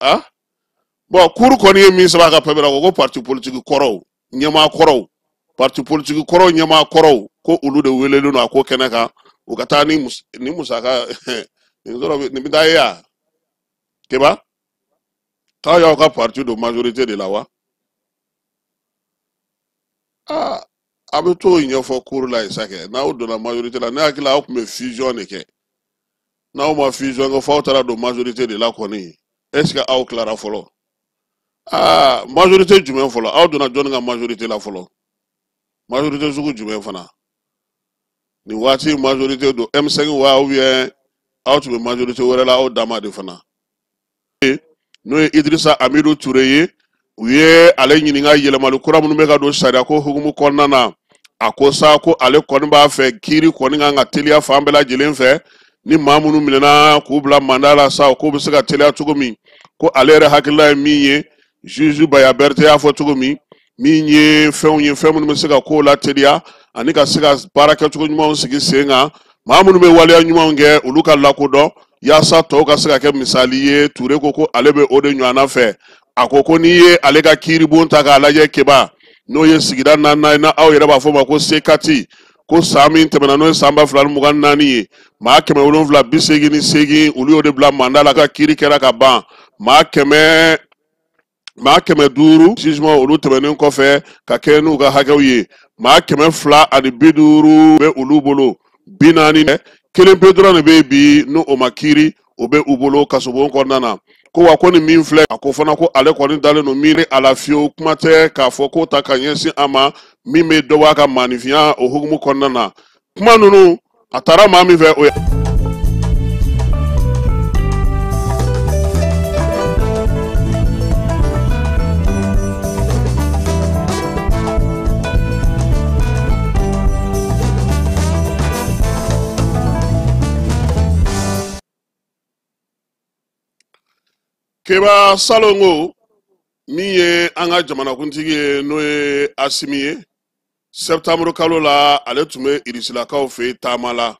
a bon, cour kɔni ye min sɛbɛn a ka papier la, ko parti politique kɔrɔw ɲɛmaa kɔrɔw, parti politique kɔrɔw ɲɛmaa kɔrɔw, ko olu de welelen don a ko kɛnɛ kan, u ka taa ni ni musaka nin sɔrɔ nin bɛ taa ye yan. Keba, k'aw y'aw ka parti don majorité de la wa? Aa, a bɛ t'o ɲɛfɔ cour la yen sa kɛ. N'aw donna majorité la, ne hakili la aw tun bɛ fusion de kɛ. N'aw ma fusion kɛ f'aw taara don majorité de la kɔni, est ce que aw tilara fɔlɔ? Aa, majorité jumɛn fɔlɔ? Aw donna jɔnni ka majorité la fɔlɔ? Majorité sugu jumɛn fana nin waati majorité don? M5 wa, ou bien aw tun bɛ majorité wɛrɛ la aw dama de fana? N'o ye Idrissa Amidu Ture ye, u ye ale ɲininka yɛlɛmali kura minnu bɛ ka don sariya ko hukumu kɔnɔna na. A ko sa ko ale kɔni b'a fɛ kiiri kɔni kan ka teliya fan bɛɛ lajɛlen fɛ, ni maa minnu minɛna k'u bila mandat la sa, k'o bɛ se ka teliya cogo min. Ko ale yɛrɛ hakilila ye min ye, juge Baya Berete y'a fɔ cogo min, min ye fɛnw ye, fɛn minnu bɛ se ka kow la teliya ani ka se ka baara kɛcogo ɲumanw sigi sen kan, maa minnu bɛ waleya ɲumanw kɛ, olu ka lakodɔn yaasa tɔw ka se ka kɛ misali ye. Ture ko ko ale bɛ o de ɲɔgɔnna fɛ. A ko ko n'i ye ale ka kiiribon ta k'a lajɛ, Keba, n'o ye sigida naaninan ye, na aw yɛrɛ b'a fɔ ma ko C4, ko san min tɛmɛna, n'o ye san 2024 ye, maa 788, olu y'o de bila mandat la ka kiiri kɛra ka ban. Maa 500 jugement, olu tɛmɛnen kɔfɛ ka kɛ n'u ka hakɛw ye, maa 250 bɛ olu bolo, 41 pe dɔrɔn de bɛ yen bi n'o o ma kiiri, o bɛ u bolo kasobon kɔnɔna na. Ko wa ko nin min filɛ, a ko fana ko ale kɔni dalen don miiri a la fiyewu, kuma tɛ k'a fɔ k'o ta ka ɲɛsin a ma min bɛ dɔ bɔ a ka maaninfinya o hukumu kɔnɔna na. Kuma ninnu a taara maa min fɛ, o ye Keba Salongo, min ye an ka jamanakuntigi ye, n'o ye Asimi ye. Septembre kalo la, ale tun bɛ Irisilakaw fɛ yen taama la,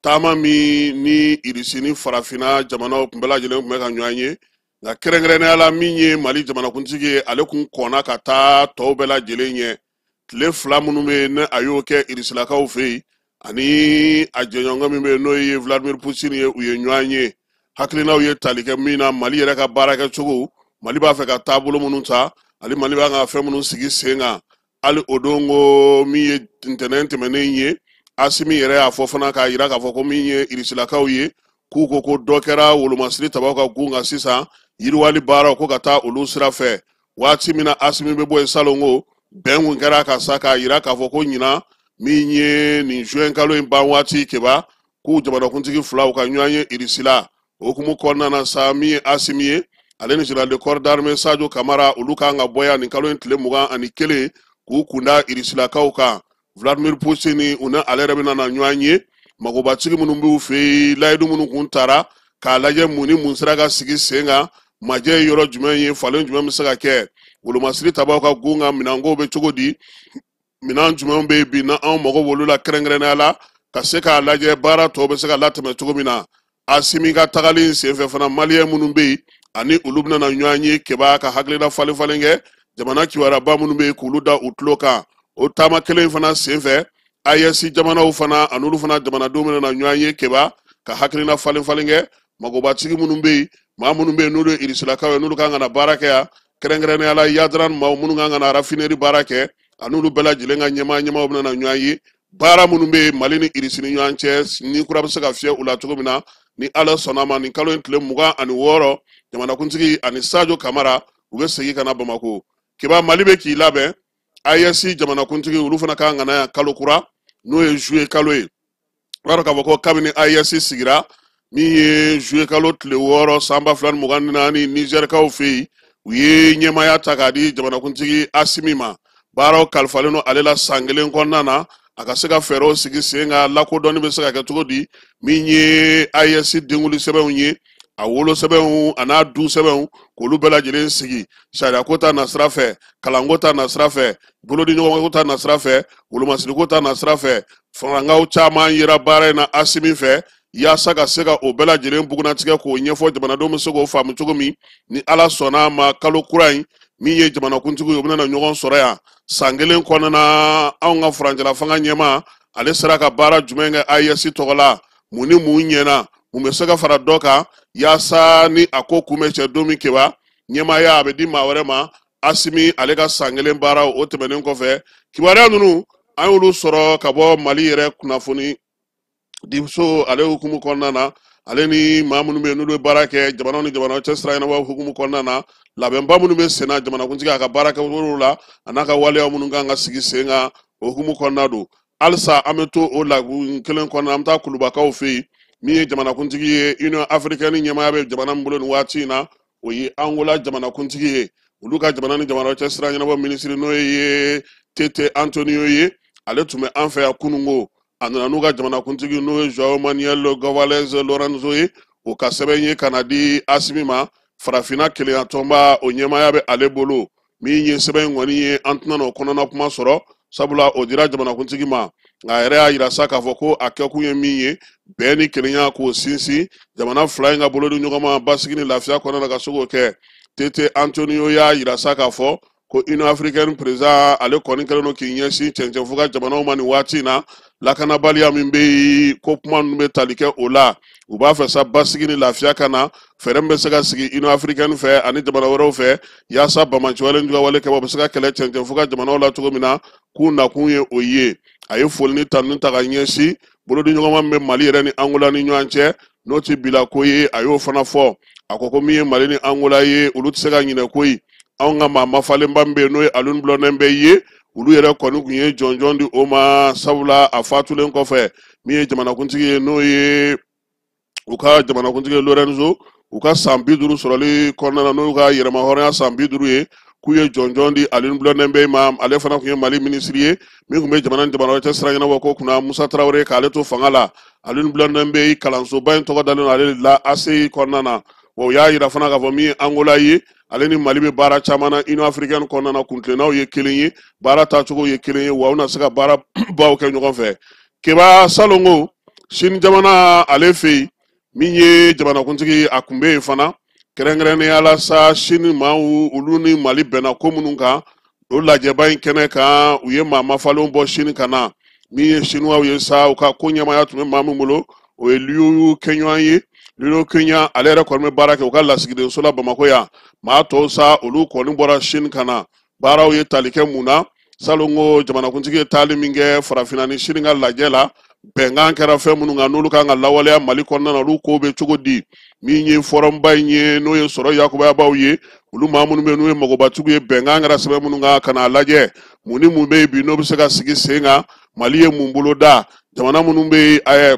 taama min ni Irisi ni farafinna jamanaw tun bɛɛ lajɛlen tun bɛ ka ɲɔgɔn ye. Nka kɛrɛnkɛrɛnnenya la, min ye Mali jamanakuntigi ye, ale kun kɔnna ka taa tɔw bɛɛ lajɛlen ɲɛ. Tile 2 minnu bɛ yen, ni a y'o kɛ Irisilakaw fɛ yen, ani a jɛɲɔgɔnkɛ min bɛ yen, n'o ye Vladimir Poutine ye, u ye ɲɔgɔn ye. Hakilinaw ye tali kɛ min na, Mali yɛrɛ ka baarakɛcogo, Mali b'a fɛ ka taabolo minnu ta, ani Mali b'a ka fɛn minnu sigi sen kan. Hali o don ko min ye ntɛnɛn tɛmɛnen ye, Asimi yɛrɛ y'a fɔ fana k'a yira k'a fɔ ko min ye Irisilakaw ye, k'u ko ko dɔ kɛra wolomasiri tabaw ka gun kan sisan, yiriwali baaraw ko ka taa olu sira fɛ. Waati min na Asimi bɛ bɔ yen salon, ko bɛn kun kɛra ka sa k'a yira k'a fɔ ko ɲinan min ye nin juin kalo in ban waati, Keba, k'u jamanakuntigi filaw ka ɲɔgɔn ye Irisila. O hukumu kɔnɔna na sa, min ye Asimi ye, ale ni général de corps d'armée Sadio Kamara, olu kan ka bɔ yan nin kalo in tile 21 k'u kunda Irisilakaw kan. Vladimir Poutine, u ni ale yɛrɛ bɛna na ɲɔgɔn ye. Magobatigi minnu b'u fɛ yen, layidu minnu kun tara, k'a lajɛ mun ni mun sera ka sigi sen kan, majɛ ye yɔrɔ jumɛn ye, falen jumɛn bɛ se ka kɛ, wolomasiri tabaw ka gun kan, minɛnkow bɛ cogo di, minɛn jumɛn bɛ yen bi n'anw mago b'olu la kɛrɛnkɛrɛnnenya la, ka se k'a lajɛ baara tɔw bɛ se ka latɛmɛ cogo min na. Asimi ka tagali in senfɛ fana, Maliyɛn minnu bɛ yen, ani olu bɛna na ɲɔgɔn ye, Keba, ka hakilina falen falen kɛ jamana kibaruya minnu bɛ yen, k'olu da u tulo kan. O taama kelen fana senfɛ, AES jamanaw fana, an'olu fana jamanadenw bɛna na ɲɔgɔn ye, Keba, ka hakilina falen falen kɛ magobatigi minnu bɛ yen, maa minnu bɛ yen n'olu ye Irisilakaw ye, n'olu kan ka na baara kɛ yan, kɛrɛnkɛrɛnnenya la Yadran maaw minnu kan ka na raffinerie baara kɛ, an'olu bɛɛ lajɛlen ka ɲɛmaa ɲɛmaaw bɛna na ɲɔgɔn ye. Baara minnu bɛ yen Mali ni Irisi ni ɲɔgɔn cɛ, ni kura bɛ se ka fiyɛ u la cogo min na, ni Ala sɔnna ma, nin kalo in tile 26, jamanakuntigi ani Sadio Kamara, u bɛ segin ka na Bamako. Keba, Mali bɛ k'i labɛn. AES jamanakuntigi, olu fana kan ka na yan kalo kura, n'o ye juillet kalo ye. I b'a dɔn k'a fɔ ko kabini AES sigira, min ye juillet kalo tile 6 san 2024 Nizɛrikaw fɛ yen, u ye ɲɛmaaya ta k'a di jamanakuntigi Asimi ma. Baaraw kalifalen don ale la san kelen kɔnɔna na, a ka se ka fɛɛrɛw sigi sen kan, lakodɔnni bɛ se ka kɛ cogo di, min ye AES denkuli sɛbɛnw ye, a wolo sɛbɛnw a n'a du sɛbɛnw, k'olu bɛɛ lajɛlen sigi, sariyako ta nasira fɛ, kalanko ta nasira fɛ, bolodiɲɔgɔnko ta nasira fɛ, wolomasiriko ta nasira fɛ. Fangaw caman yera baara in na Asimi fɛ, yaasa ka se ka o bɛɛ lajɛlen bugunnatigɛ k'o ɲɛfɔ jamanadenw bɛ se k'o faamu cogo min. Ni Ala sɔnna a ma, kalo kura in, min ye jamanakuntigi ye, u bɛna na ɲɔgɔn sɔrɔ yan. San kelen kɔnɔna na, anw ka furancɛla fanga ɲɛmaa, ale sera ka baara jumɛn kɛ AES tɔgɔ la, mun ni mun ɲɛna, mun bɛ se ka fara dɔ kan, yaasa ni a ko kun bɛ cɛ don min, Keba, ɲɛmaaya a bɛ di maa wɛrɛ ma. Asimi ale ka san kelen baara o tɛmɛnen kɔfɛ, kibaruya ninnu an y'olu sɔrɔ ka bɔ Mali yɛrɛ kunnafoni diso ale hukumu kɔnɔna na, ale ni maa minnu bɛ yen n'olu bɛ baara kɛ jamanaw ni jamanaw cɛ sira ɲɛnabɔ hukumu kɔnɔna na, labɛnba minnu bɛ sen na jamanakuntigi a ka baarakɛyɔrɔw la, a n'a ka waleya minnu kan ka sigi sen kan, o hukumu kɔnɔna don. Halisa an bɛ to o lagun kelen kɔnɔna, an bɛ taa Kulubakaw fɛ yen. Min ye jamanakuntigi ye, Union africaine ɲɛmaaya bɛ jamana min bolo nin waati in na, o ye Angola jamanakuntigi ye. Olu ka jamana ni jamana cɛ sira ɲɛnabɔ minisiri, n'o ye Tete Antonio ye, ale tun bɛ an fɛ yan kununko. A nana n'u ka jamanakuntigi, n'o ye Joao Manuel Gonçalves Lourenço ye, o ka sɛbɛn ye ka na di Asimi ma. Farafinna kelenya tɔnba, o ɲɛmaaya bɛ ale bolo. Min ye sɛbɛn in kɔni ye, an tɛna n'o kɔnɔna kuma sɔrɔ, sabula o dira jamanakuntigi ma. Nka a yɛrɛ y'a yira sa k'a fɔ ko a kɛkun ye min ye, bɛn ni kelenya k'o sinsin jamana fila in ka bolo di ɲɔgɔn ma basigi ni lafiya kɔnɔna na, ka se k'o kɛ. Tete Antonio y'a yira sa k'a fɔ ko Union africaine président, ale kɔni kɛlen don k'i ɲɛsin cɛncɛnfu ka jamanaw ma nin waati in na. Lakanabaliya min bɛ yen, ko kuma ninnu bɛ tali kɛ o la. U b'a fɛ sa basigi ni lafiya ka na, fɛɛrɛ min bɛ se ka sigi Union africaine fɛ ani jamana wɛrɛw fɛ, yaasa bamaciwale ni jugawale kɛbaw bɛ se ka kɛlɛ cɛncɛnfu ka jamanaw la cogo min na, k'u nakun ye o ye. A ye foli ni tanuni ta ka ɲɛsin bolodiɲɔgɔnma min bɛ Mali yɛrɛ ni Angola ni ɲɔgɔn cɛ, n'o tɛ bila ko ye, a y'o fana fɔ. A ko ko min ye Mali ni Angola ye, olu tɛ se ka ɲinɛ koyi. Anw ka maa mafalenba min bɛ yen, n'o ye Alioune Blondin Beye ye, olu yɛrɛ kɔni tun ye jɔnjɔn di o ma, sabula a fatulen kɔfɛ, min ye jamanakuntigi ye, n'o ye u ka jamanakuntigi ye Lourenço, u ka san 50 sɔrɔli kɔnɔna na, n'o y'u ka yɛrɛmahɔrɔnya san 50 ye, k'u ye jɔnjɔn di Alioune Blondin Beye ma. Ale fana tun ye Mali minisiri ye min tun bɛ jamana ni jamana cɛ sira ɲɛnabɔ ko kunna Musa Tarawele k'ale to fanga la. Alioune Blondin Beye kalansoba in tɔgɔ dalen don ale de la ACI kɔnɔna na. Wa u y'a yira fana k'a fɔ min ye Angola ye, ale ni Mali bɛ baara caman na Union africaine kɔnɔna na, kuntilennaw ye kelen ye, baara taacogo ye kelen ye, wa u na se ka baara baw kɛ ɲɔgɔn fɛ. Keba Salongo, Sini jamana ale fɛ yen, min ye jamanakuntigi a kun bɛ yen fana, kɛrɛnkɛrɛnnenya la sa Sini maaw olu ni Mali bɛnna ko minnu kan, o lajɛba in kɛnɛ kan, u ye maa mafalenw bɔ Sini ka na. Min ye Sinuwaw ye sa, u ka ko ɲɛmaaya tun bɛ maa min bolo, o ye Liu Keɲan ye. Liu Keɲan ale yɛrɛ kɔni bɛ baara kɛ u ka lasigidenso la Bamakɔ yan. Maa tɔw sa olu kɔni bɔra Sini ka na. Baaraw ye tali kɛ mun na? Salongo jamanakuntigi ye taali min kɛ farafinna ni Sini ka lajɛ la, bɛnkan kɛra fɛn minnu kan n'olu kan ka lawaleya Mali kɔnɔna na, olu ko bɛ cogo di? Min ye fɔrɔmba in ye, n'o ye sɔrɔ yakubayabaw ye, olu maa minnu bɛ yen n'u ye magobatigiw ye, bɛnkan kɛra sɛbɛn minnu kan ka n'a lajɛ mun ni mun bɛ yen bi n'o bɛ se ka sigi sen kan, Mali ye mun bolo da, jamana minnu bɛ yen,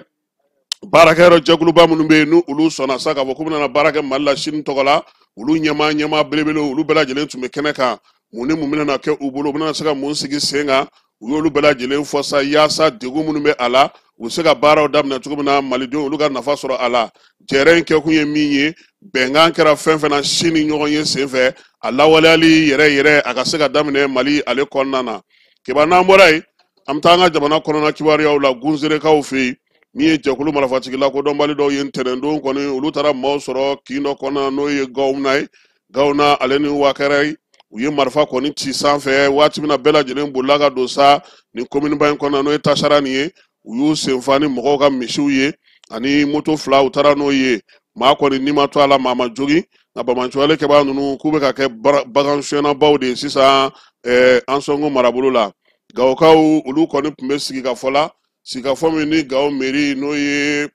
baarakɛyɔrɔ jɛkuluba minnu bɛ yen n'u olu sɔnna sa k'a fɔ k'u bɛna baara kɛ Mali la Sini tɔgɔ la, olu ɲɛmaa belebelew olu bɛɛ lajɛlen tun bɛ kɛnɛ kan. Mun ni mun bɛna kɛ u bolo, u bɛna se ka mun sigi sen kan, u y'olu bɛɛ lajɛlen fɔ sa yaasa degun minnu bɛ a la, u bɛ se ka baaraw daminɛ cogo min na malidenw olu ka nafa sɔrɔ a la. Jɛrɛ in kɛkun ye min ye, bɛnkan kɛra fɛn fɛn na Sini ɲɔgɔn ye senfɛ, a lawaleyali yɛrɛ yɛrɛ a ka se ka daminɛ Mali ale kɔnɔna na. Keba n'an bɔra yen, an bɛ taa an ka jamana kɔnɔna kibaruyaw la Gunzerekaw fɛ yen. Min ye jɛkulu marifatigi lakodɔnbali dɔw ye ntɛnɛndon kɔni, olu taara maaw sɔrɔ kin dɔ kɔnɔna n'o ye Gawuna ye. Gawuna ale ni Wakɛrɛ ye, u ye marifa kɔni ci sanfɛ waati min na bɛɛ lajɛlen bolila ka don sa nin kominiba in kɔnɔna n'o ye Tasara nin ye. U y'u senfa ni mɔgɔw ka misiw ye ani moto fila, u taara n'o ye. Maa kɔni ni ma to a la, maa ma jogin. Nka bamanciwale kɛbaa ninnu k'u bɛ ka kɛ bagan suyɛnnabaw de ye sisan Ansɔngo marabolo la. Gawokaw olu kɔni tun bɛ sigikafɔ la, sigikafɔ min ni Gawo mairie n'o ye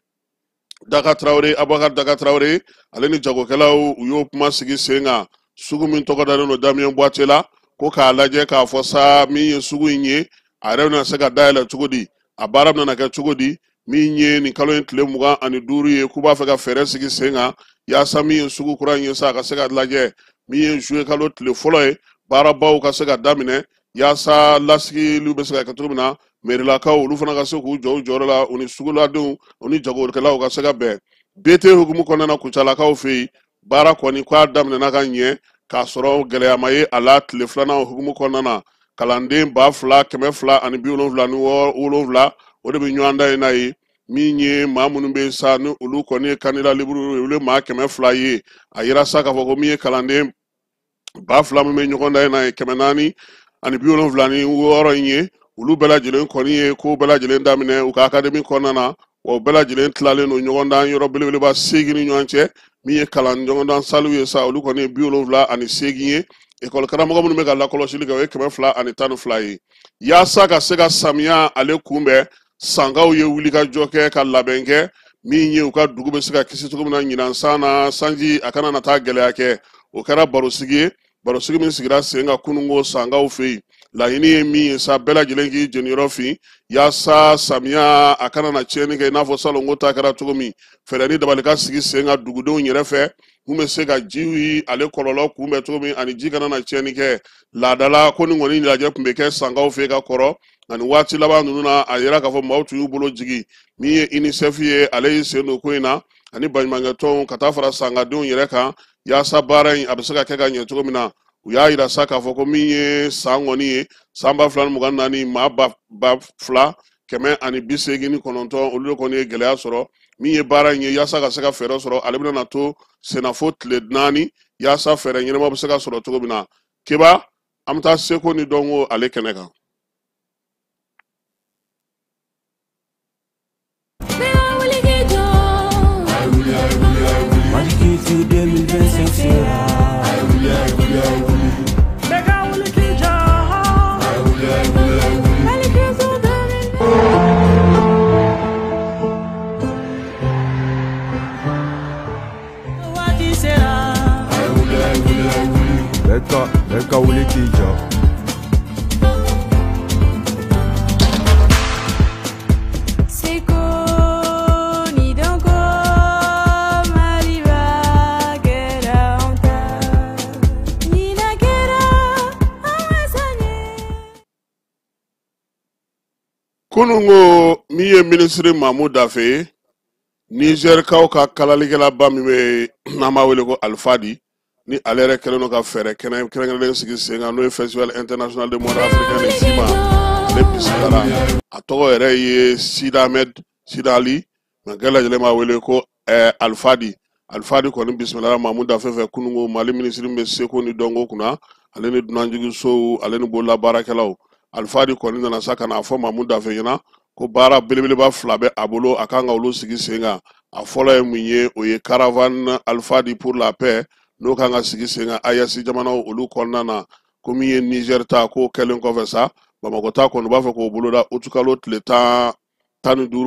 Daka Tarawele, Abubakar Daka Tarawele ale ni jagokɛlaw u y'o kuma sigi sen kan. Sugu min tɔgɔ dalen don Damien Boite la, ko k'a lajɛ k'a fɔ sa min ye sugu in ye, a yɛrɛ bɛna se ka dayɛlɛ cogo di, a baara bɛna kɛ cogo di. Min ye nin kalo in tile 25 ye, k'u b'a fɛ ka fɛɛrɛ sigi sen kan yaasa min ye sugu kura in ye sa a ka se ka lajɛ. Min ye juillet kalo tile fɔlɔ ye, baarabaw ka se ka daminɛ yaasa lasigiliw bɛ se ka kɛ cogo min na, mairilakaw olu fana ka se k'u jɔ u jɔyɔrɔ la, u ni suguladenw u ni jagokɛlaw ka se ka bɛn. BT hukumu kɔnɔna na Kucalakaw fɛ yen, baara kɔni k'a daminɛna ka ɲɛ k'a sɔrɔ gɛlɛya ma ye a la. Tile filanan hukumu kɔnɔna na, kalanden 2277 o de bɛ ɲɔgɔn dan in na ye. Min ye maa minnu bɛ sa ni olu kɔni ye candidat libre ye, olu ye maa 200 ye. A yira sa k'a fɔ ko min ye kalanden 2000 min bɛ ɲɔgɔn dan in na ye, 476 in ye, olu bɛɛ lajɛlen kɔni ye ko bɛɛ lajɛlen daminɛ u ka akademi kɔnɔna na. Wa u bɛɛ lajɛlen tilalen don ɲɔgɔn dan yɔrɔ belebeleba 8 ni ɲɔgɔn cɛ. Min ye kalan ɲɔgɔndan saliw ye sa, olu kɔni ye 78 ye. Ekɔli karamɔgɔ minnu bɛ ka lakɔlɔsili kɛ, o ye 212 ye. Yaasa ka se ka samiya ale kunbɛn, sankaw ye wulikajɔ kɛ ka labɛn kɛ min ye u ka dugu bɛ se ka kisi cogo min na ɲinan san na, sanji a kana na taa gɛlɛya kɛ. O kɛra barosigi ye, barosigi min sigira sen kan kununko sankaw fɛ yen. Laɲini ye min ye sa, bɛɛ lajɛlen k'i jeniyɔrɔ fin yaasa samiya a kana na tiɲɛni kɛ i n'a fɔ salonko ta kɛra cogo min. Fɛɛrɛ ni dabali ka sigi sen kan dugudenw yɛrɛ fɛ mun bɛ se ka ji ale kɔlɔlɔ kunbɛn cogo min ani ji kana na tiɲɛni kɛ. Laadala ko nin kɔni lajɛ tun bɛ kɛ sankaw fɛ ka kɔrɔ, nka nin waati laban ninnu na a yira k'a fɔ maaw tun y'u bolo jigin. Min ye UNICEF ye, ale y'i sen don ko in na ani baɲumankɛtɔnw ka taa fara sankadenw yɛrɛ kan yaasa baara in a bɛ se ka kɛ ka ɲɛ cogo min na. U y'a yira sa k'a fɔ ko min ye san kɔni ye, san 2024, maa 2189 olu de kɔni ye gɛlɛya sɔrɔ. Min ye baara in ye yaasa ka se ka fɛɛrɛ sɔrɔ, ale bɛna na to senna fo tile 4 yaasa fɛɛrɛ ɲɛnama bɛ se ka sɔrɔ cogo min na. Keba, an bɛ taa seko ni dɔnko ale kɛnɛ kan. Mali Culture 2025 sera. Bɛɛ ka wuli k'i jɔ. Seko ni dɔnko Maliba kɛra anw ta. Ɲinan kɛra an wasa ye. Kununko min ye minisiri Mamu Dafe ye, Nizɛrikaw ka kalalikɛlaba min bɛ yen n'an b'a wele ko Alifadi, ni ale yɛrɛ kɛlen don ka fɛɛrɛ kɛnɛ kɛrɛnkɛrɛnnen sigi sen kan, n'o ye Festival international de mode africain de FIMA, ale bisimilala. A tɔgɔ yɛrɛ ye Sidahmed Sidali, nka bɛɛ lajɛlen b'a wele ko Alifadi. Alifadi kɔni bisimilala Mamu Dafe fɛ kununko. Mali minisiri min bɛ seko ni dɔnko kunna, ale ni dunanjiginsow, ale ni bololabaarakɛlaw. Alifadi kɔni nana sa ka n'a fɔ Mamu Dafe ɲɛna ko baara belebeleba fila bɛ a bolo, a kan ka olu sigi sen kan. A fɔlɔ ye mun ye? O ye caravane Alifadi pour la paix, n'o kan ka sigi sen kan AES jamanaw olu kɔnɔna na. Ko min ye Niger ta, k'o kɛlen kɔfɛ sa, Bamakɔ ta kɔni u b'a fɛ k'o boloda utukalo tile 15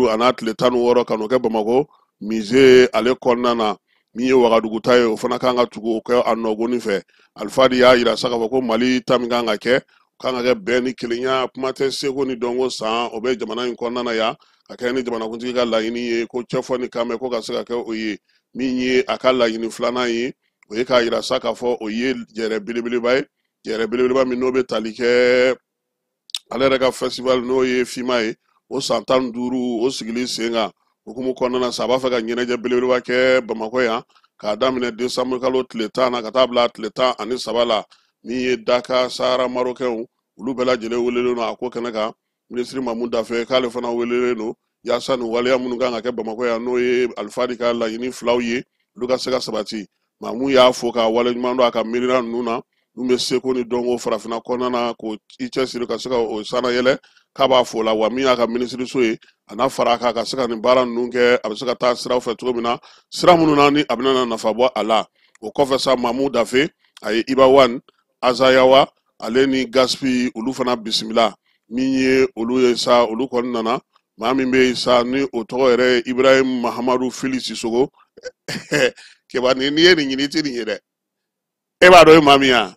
a n'a tile 16, ka n'o kɛ Bamakɔ musée ale kɔnɔna na. Min ye Wagadugu ta ye, o fana kan ka tugu o kɛ a nɔgɔni fɛ. Alifadi y'a yira sa k'a fɔ ko Mali ta min kan ka kɛ, kan ka kɛ bɛn ni kelenya, kuma tɛ seko ni dɔnko san o bɛ jamana in kɔnɔna na yan, ka kɛ ni jamanakuntigi ka laɲini ye ko cɛfɔ ni kanbɛn ko ka se ka kɛ o ye. Min ye a ka laɲini filanan ye, o ye k'a yira sa k'a fɔ o ye jɛrɛ belebeleba ye, jɛrɛ belebeleba min n'o bɛ tali kɛ ale yɛrɛ ka festival, n'o ye FIMA ye, o san 15 o sigili sen kan. Hukumu kɔnɔna na sa, a b'a fɛ ka ɲɛnajɛ belebeleba kɛ Bamakɔ yan k'a daminɛ décembre kalo tile 10 na ka taa bila tile 13 la. Min ye Daka Sahara Marokɛnw, olu bɛɛ lajɛlen welelen don a ko kɛnɛ kan. Minisiri Mamu Dafe k'ale fana welelen don yaasa nin waleya minnu kan ka kɛ Bamakɔ yan, n'o ye Alifadi ka laɲini filaw ye, olu ka se ka sabati. Mamu y'a fo k'a waleɲuman dɔn a ka miirina ninnu na, min bɛ seko ni dɔnko farafinna kɔnɔna na, k'o i cɛsiri ka se ka o sanayɛlɛ, k'a b'a fo la. Wa min y'a ka minisiriso ye, a n'a fara a kan ka se ka nin baara ninnu kɛ, a bɛ se ka taa siraw fɛ cogo min na, sira minnu na ni a bɛna nafa bɔ a la. O kɔfɛ sa, Mamu Dafe a ye Iba One, Azayawa, ale ni Gaspi, olu fana bisimila. Min ye olu ye sa, olu kɔni nana. Maa min bɛ yen sa, ni o tɔgɔ yɛrɛ ye Ibrahim Mahamadu Fili Sisoko. Keba, ni n'i ye nin ɲini, i tɛ nin ye dɛ. E b'a dɔn e maa min ya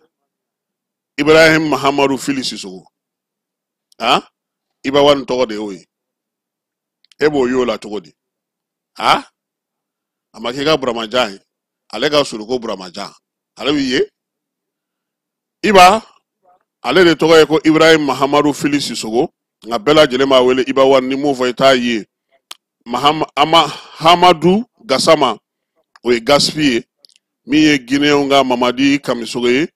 Ibrahim Mahamadu Fili Sisoko, han, Iba One tɔgɔ de y'o ye. E b'o y'o la cogo di? Han, a ma k'i ka Buramajan ye, ale ka surun ko Buramajan, ale b'i ye. Iba ale de tɔgɔ ye ko Ibrahim Mahamadu Fili Sisoko, nka bɛɛ lajɛlen b'a wele Iba One. Ni m'o fɔ, i t'a ye. Hamadu Gasama, o ye Gaspi ye. Min ye Guinéenw ka Mamadi Kamisogo ye,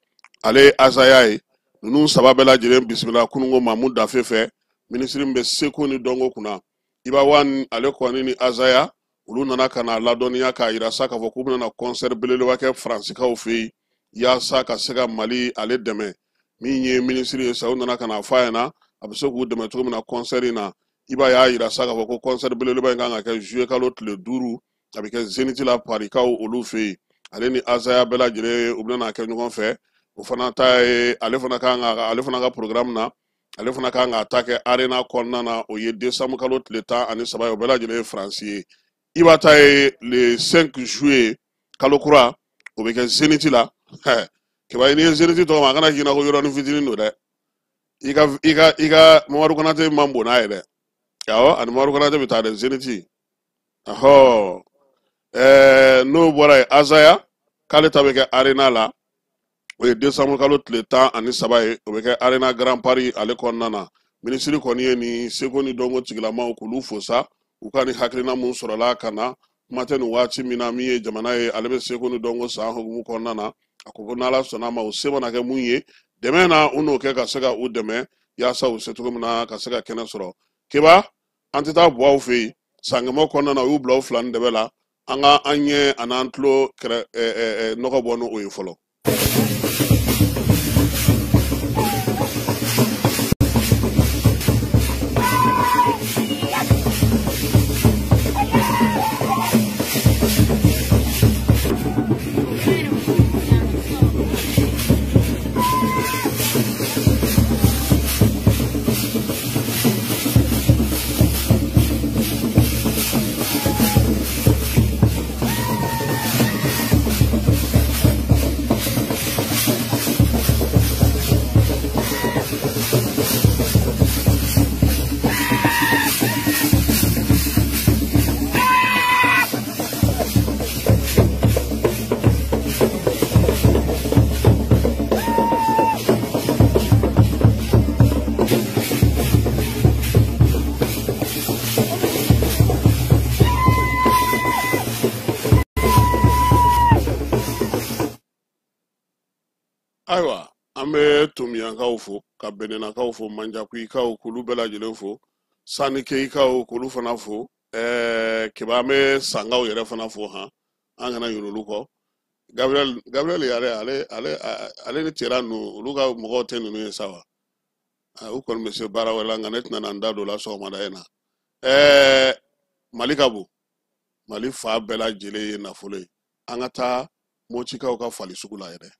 ale ye Azaya ye. Ninnu saba bɛɛ lajɛlen bisimila kununko Mamu Dafe fɛ, minisiri min bɛ seko ni dɔnko kunna. Iba One ale kɔni ni Azaya, olu nana ka na ladɔnniya k'a yira sa k'a fɔ k'u bɛna concert belebeleba kɛ Faransikaw fɛ yen yaasa ka se ka Mali ale dɛmɛ. Min ye minisiri ye sa, u nana ka na fɔ a ɲɛna a bɛ se k'u dɛmɛ cogo min na concert in na. Iba y'a yira sa k'a fɔ ko concert belebeleba in kan ka kɛ juillet kalo tile 5, a bɛ kɛ Zénith la Parikaw olu fɛ yen. Ale ni Azaya bɛɛ lajɛlen, u bɛna kɛ ɲɔgɔn fɛ. O fana ta ye, ale fana kan ka, ale fana ka programme na, ale fana kan k'a ta kɛ Arena kɔnɔna na, o ye décembre kalo tile 13 ye, o bɛɛ lajɛlen ye Faransi ye. Iba ta ye le 5 juillet, kalo kura, o bɛ kɛ Zénith la. Keba, n'i ye Zénith tɔgɔ ma, a kana k'i na ko yɔrɔnin fitinin don dɛ. I ka Mamadu Konate man bon n'a ye dɛ. Awɔ, ani Mamadu Konate bɛ taa dɛ, Zénith. Ɔhɔ, n'o bɔra yen, Azaya k'ale ta bɛ kɛ Arena la, o ye décembre kalo tile 13 ye, o bɛ kɛ Arena Grand Paris ale kɔnɔna na. Minisiri kɔni ye nin seko ni dɔnko tigilamaw k'olu fo sa, u ka nin hakilina mun sɔrɔla ka na, kuma tɛ nin waati min na, min ye jamana ye, ale bɛ seko ni dɔnko san hukumu kɔnɔna na. A ko ko n'Ala sɔnna a ma, u se mana kɛ mun ye dɛmɛ na, u n'o kɛ ka se ka u dɛmɛ yaasa u se cogo min na ka se ka kɛnɛ sɔrɔ. Keba, an tɛ taa bɔ aw fɛ yen sankɛmɛ kɔnɔna na, u y'u bila u fila ni dɛbɛ la. An ka an ɲɛ an'an tulo kɛrɛ nɔgɔ bɔ n'o ye fɔlɔ. Ayiwa, an bɛ Tomiyankaw fo, ka Benenakaw fo, Manjakuyikaw k'olu bɛɛ lajɛlen fo, Sanikeyikaw k'olu fana fo, Keba an bɛ Sankaw yɛrɛ fana fo han, an kana ɲinɛ olu kɔ. Gabriel Gabriel yɛrɛ ale ale ale ni Tera ninnu olu ka mɔgɔw tɛ ninnu ye sa wa? U kɔni bɛ se baara wɛrɛ la, nka ne tɛna na n da don o la sɔgɔmada in na. Mali ka bon, Mali fa bɛɛ lajɛlen ye nafolo ye. An ka taa Mɔtikaw ka fali sugu la yɛrɛ.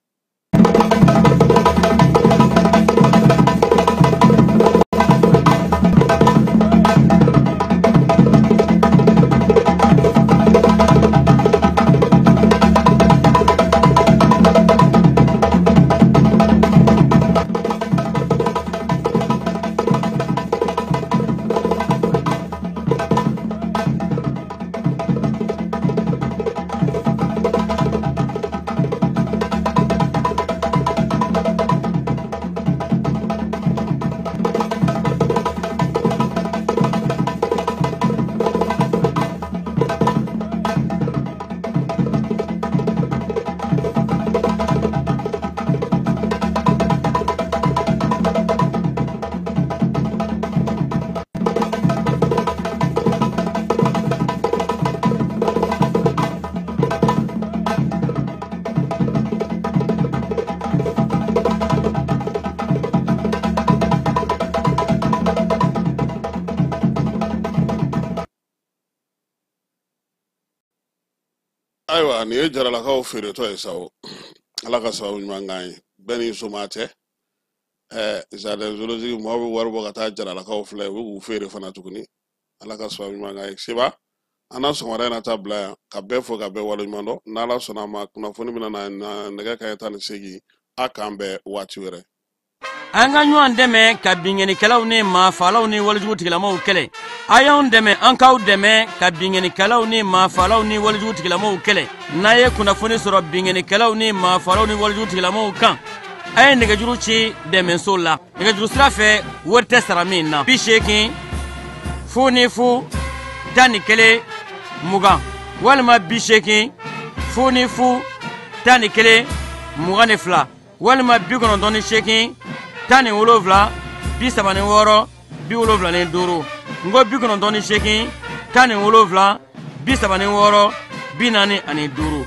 Ayiwa, nin ye jaralakaw feeretɔ ye sa o. Ala ka sababu ɲuman k'an ye. Bɛɛ n'i soma tɛ. Jardin zoologique mɔgɔw bɛ wari bɔ ka taa jaralakaw filɛ, u bɛ k'u feere fana tuguni. Ala ka sababu ɲuman k'an ye. Seba, an na sɔgɔmada in na ta bila yan ka bɛɛ fo ka bɛɛ waleɲuman dɔn. N'Ala sɔnna a ma, kunnafoni bɛna na nɛgɛ kanɲɛ 18. A k'an bɛn waati wɛrɛ. An ka ɲɔgɔn dɛmɛ ka binkannikɛlaw ni maafaalaw ni walejugu tigilamaw kɛlɛ. A y'anw dɛmɛ, an k'aw dɛmɛ ka binkannikɛlaw ni maafaalaw ni walejugu tigilamaw kɛlɛ. N'a ye kunnafoni sɔrɔ binkannikɛlaw ni maafaalaw ni walejugu tigilamaw kan, a ye nɛgɛjuru ci dɛmɛso la. Nɛgɛjuru sira fɛ, wari tɛ sara min na. 80 0 0 11 20 walima 80 0 0 11 22 walima 98 17 36 75. N ko 98 17 36 45.